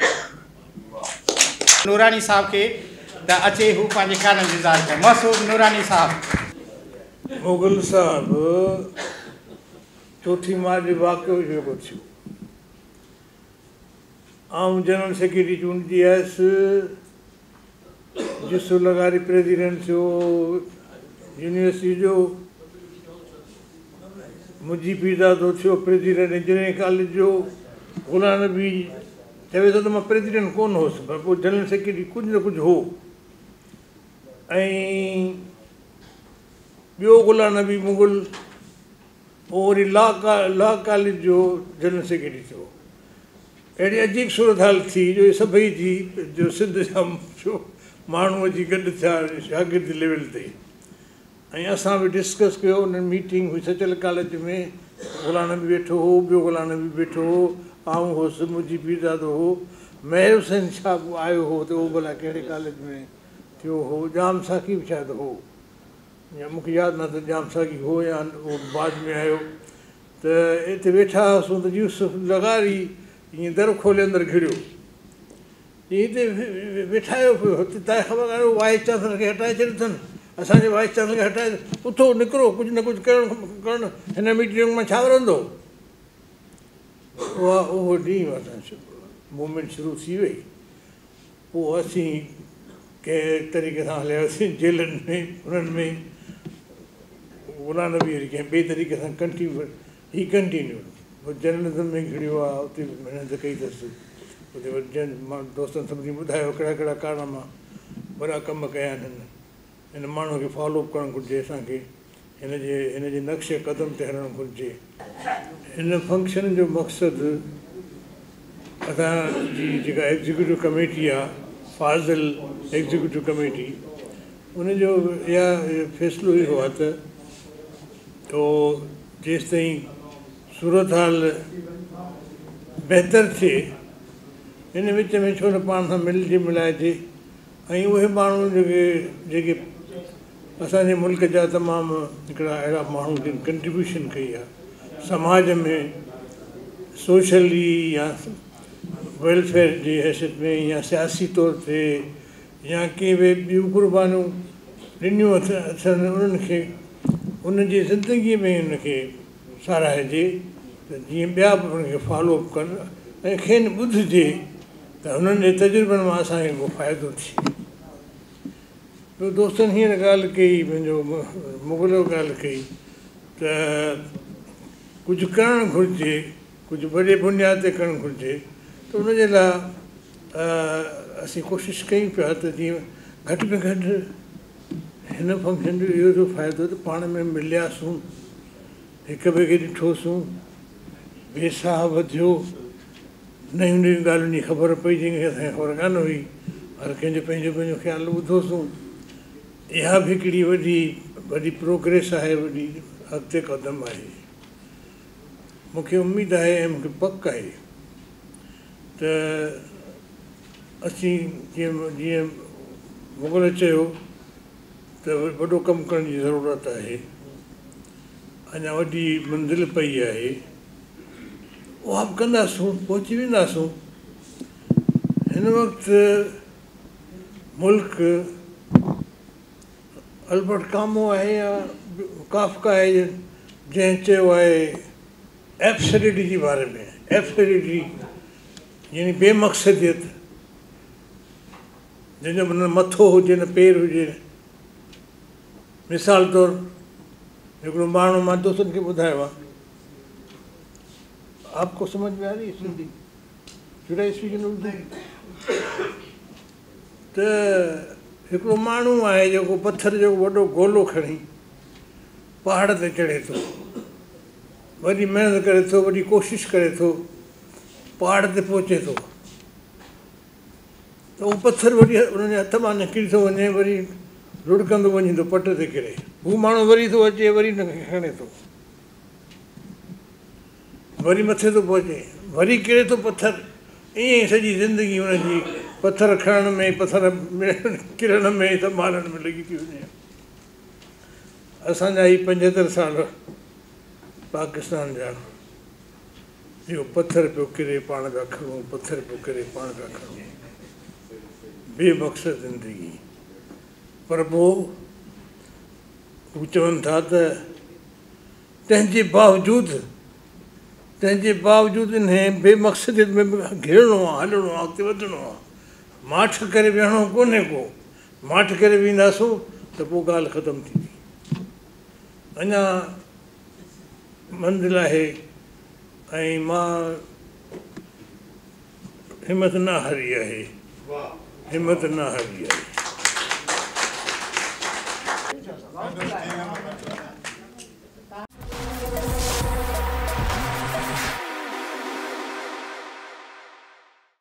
नूरानी साहब खे त अचे हू पंहिंजे ख़्यालनि जो इज़हार करे। मसूद नूरानी साहब। मुग़ल साहब चोथी मार्च जो वाक़ियो जेको थियो, आउं जनरल सेक्रेटरी चूंडिजी आयुसि, जिसो लगारी प्रेसिडेंट थियो यूनिवर्सिटी जो, मुंहिंजी पीरज़ादो थियो प्रेसिडेंट इंजीनियरिंग कॉलेज जो, ग़ुलाम नबी चवे थो त मां प्रेसिडेंट कोन हुउसि पर पोइ जनरल सेक्रेटरी कुझु न कुझु हो। ऐं ॿियो ग़ुलाम नबी मुग़ल उहो वरी लॉ कॉलेज जो जनरल सेक्रेटरी थियो। अहिड़ी अजीब सूरत हाल थी जो सभई जी जो सिंध जा जो माण्हू अची गॾु थिया शागिर्द लेवल ते ऐं असां बि डिस्कस कयो। उन्हनि मीटिंग हुई सचल कॉलेज में, ग़ुलाम नबी वेठो हो, ॿियो ग़ुलाम नबी वेठो हो, आउं हुउसि, मुंहिंजी पीरज़ादो हो, मेहर हुसैन शाह बि आयो हो त उहो भला कहिड़े कॉलेज में थियो हो, जाम साकी बि शायदि हो, या मूंखे यादि न त जाम साकी हो या उहो बाद में आयो। त हिते वेठा हुआसीं त यूसुफ लगारी ईअं दर खोले अंदरि घिरियो, हिते वेठायो पियो, हिते तव्हांखे ख़बर कान्हे वाइस चांसलर खे हटाए छॾियो अथनि, असांजे वाइस चांसलर खे हटाए उथो निकिरो, कुझु न कुझु करणु हिन मीटिंग मां छा वरंदो। उहा उहो ॾींहुं असां मूवमेंट शुरू थी वई। पोइ असीं कंहिं तरीक़े सां हलिया वियासीं जेलनि में, उन्हनि में ग़ुलाम नबी वरी कंहिं ॿिए तरीक़े सां कंटिन्यू ही कंटिन्यू पोइ जर्नलिज़म में घिरियो आहे, उते बि महिनत कई अथसि, उते वरी जन मां दोस्तनि सभिनी ॿुधायो कहिड़ा कहिड़ा कारनामा वॾा कम कया आहिनि। हिन माण्हूअ खे फॉलो अप करणु घुरिजे, असांखे हिन जे नक्श क़दम ते हलणु घुरिजे। हिन फंक्शन जो मक़सदु असांजी जेका एग्ज़ीक्यूटिव कमेटी आहे, फाज़िल एग्ज़ीक्यूटिव कमेटी, उनजो इहा फ़ैसिलो इहो आहे त जेसिताईं सूरत हाल बहितर थिए। इन विच में छो न पाण सां मिलिजे मिलाइजे ऐं उहे माण्हू जेके जेके असांजे मुल्क जा तमामु हिकिड़ा अहिड़ा माण्हू जिन कंट्रीब्यूशन कई आहे समाज में, सोशली या वेलफेयर जी हैसियत में या सियासी तौर ते या कंहिं बि ॿियूं क़ुर्बानियूं ॾिनियूं अथनि, उन्हनि खे उन्हनि जी ज़िंदगीअ में हुनखे सराहिजे त जीअं ॿिया बि हुनखे फॉलो अप कनि ऐं खेनि ॿुधिजे त हुननि जे तजुर्बनि मां असांखे को फ़ाइदो थिए। ॿियो दोस्तनि हींअर ॻाल्हि कई, मुंहिंजो मुग़ल ॻाल्हि कई त कुझु करणु घुरिजे, कुझु वॾे बुनियाद ते करणु घुरिजे, त उनजे लाइ असीं कोशिशि कयूं पिया त जीअं घटि में घटि हिन फंक्शन जो इहो थियो फ़ाइदो त पाण में मिलियासीं, हिक ॿिए खे ॾिठोसीं, वेसाह वधियो, नयूं नयूं ॻाल्हियुनि जी ख़बर पई जंहिंखे असांखे ख़बर कान हुई, हर कंहिंजो पंहिंजो पंहिंजो ख़्यालु ॿुधोसीं। इहा बि हिकिड़ी वॾी वॾी प्रोग्रेस आहे, वॾी अॻिते कदम आहे। मूंखे उमेद आहे ऐं मूंखे पक आहे त असीं जीअं जीअं मुग़ल चयो त वॾो कमु करण जी ज़रूरत आहे, अञा वॾी मंज़िल पई आहे, उहा बि कंदासूं, पहुची वेंदासूं। हिन वक़्तु मुल्क अल्बर्ट कामो आहे या काफका आहे जंहिं चयो आहे एब्सर्डिटी जे बारे में, एब्सर्डिटी यानी बेमक़सदियत, जंहिंजो न मथो हुजे न पेर हुजे। मिसाल तौरु हिकिड़ो माण्हू, मां दोस्तनि खे ॿुधायो आहे, आपको समझ में आ रही है Sindhi? Should I speak in Urdu? त हिकिड़ो माण्हू आहे जेको पथर जो वॾो गोलो खणी पहाड़ ते चढ़े थो, वॾी महिनत करे थो, वॾी कोशिशि करे थो, पहाड़ ते पहुचे थो, त उहो पथर वरी हुनजे हथ मां निकिरी थो वञे, वरी लुड़कंदो वञे थो पट ते किरे, हू माण्हू वरी थो अचे, वरी हुनखे खणे थो, वरी मथे थो पहुचे, वरी किरे थो पथर। ईअं ई सॼी ज़िंदगी हुनजी पथर खणण में, पथर किरण में, संभालण में लॻी थी वञे। असांजा ही 75 साल पाकिस्तान जा, इहो पथर पियो किरे पाण पिया खणूं, पथर पियो किरे पाण पिया खणूं, बेमक़सद ज़िंदगी। पर पोइ हू चवनि था त तंहिंजे बावजूद इन बेमक़सदियत में बि घिरणो आहे, हलणो आहे, अॻिते वधणो आहे, माठ करे वेहणो कोन्हे को। माठ करे वेंदासूं त पोइ ॻाल्हि ख़तमु थींदी। अञा मंज़िल आहे ऐं मां हिमत न हारी आहे, हिमत न हारी आहे।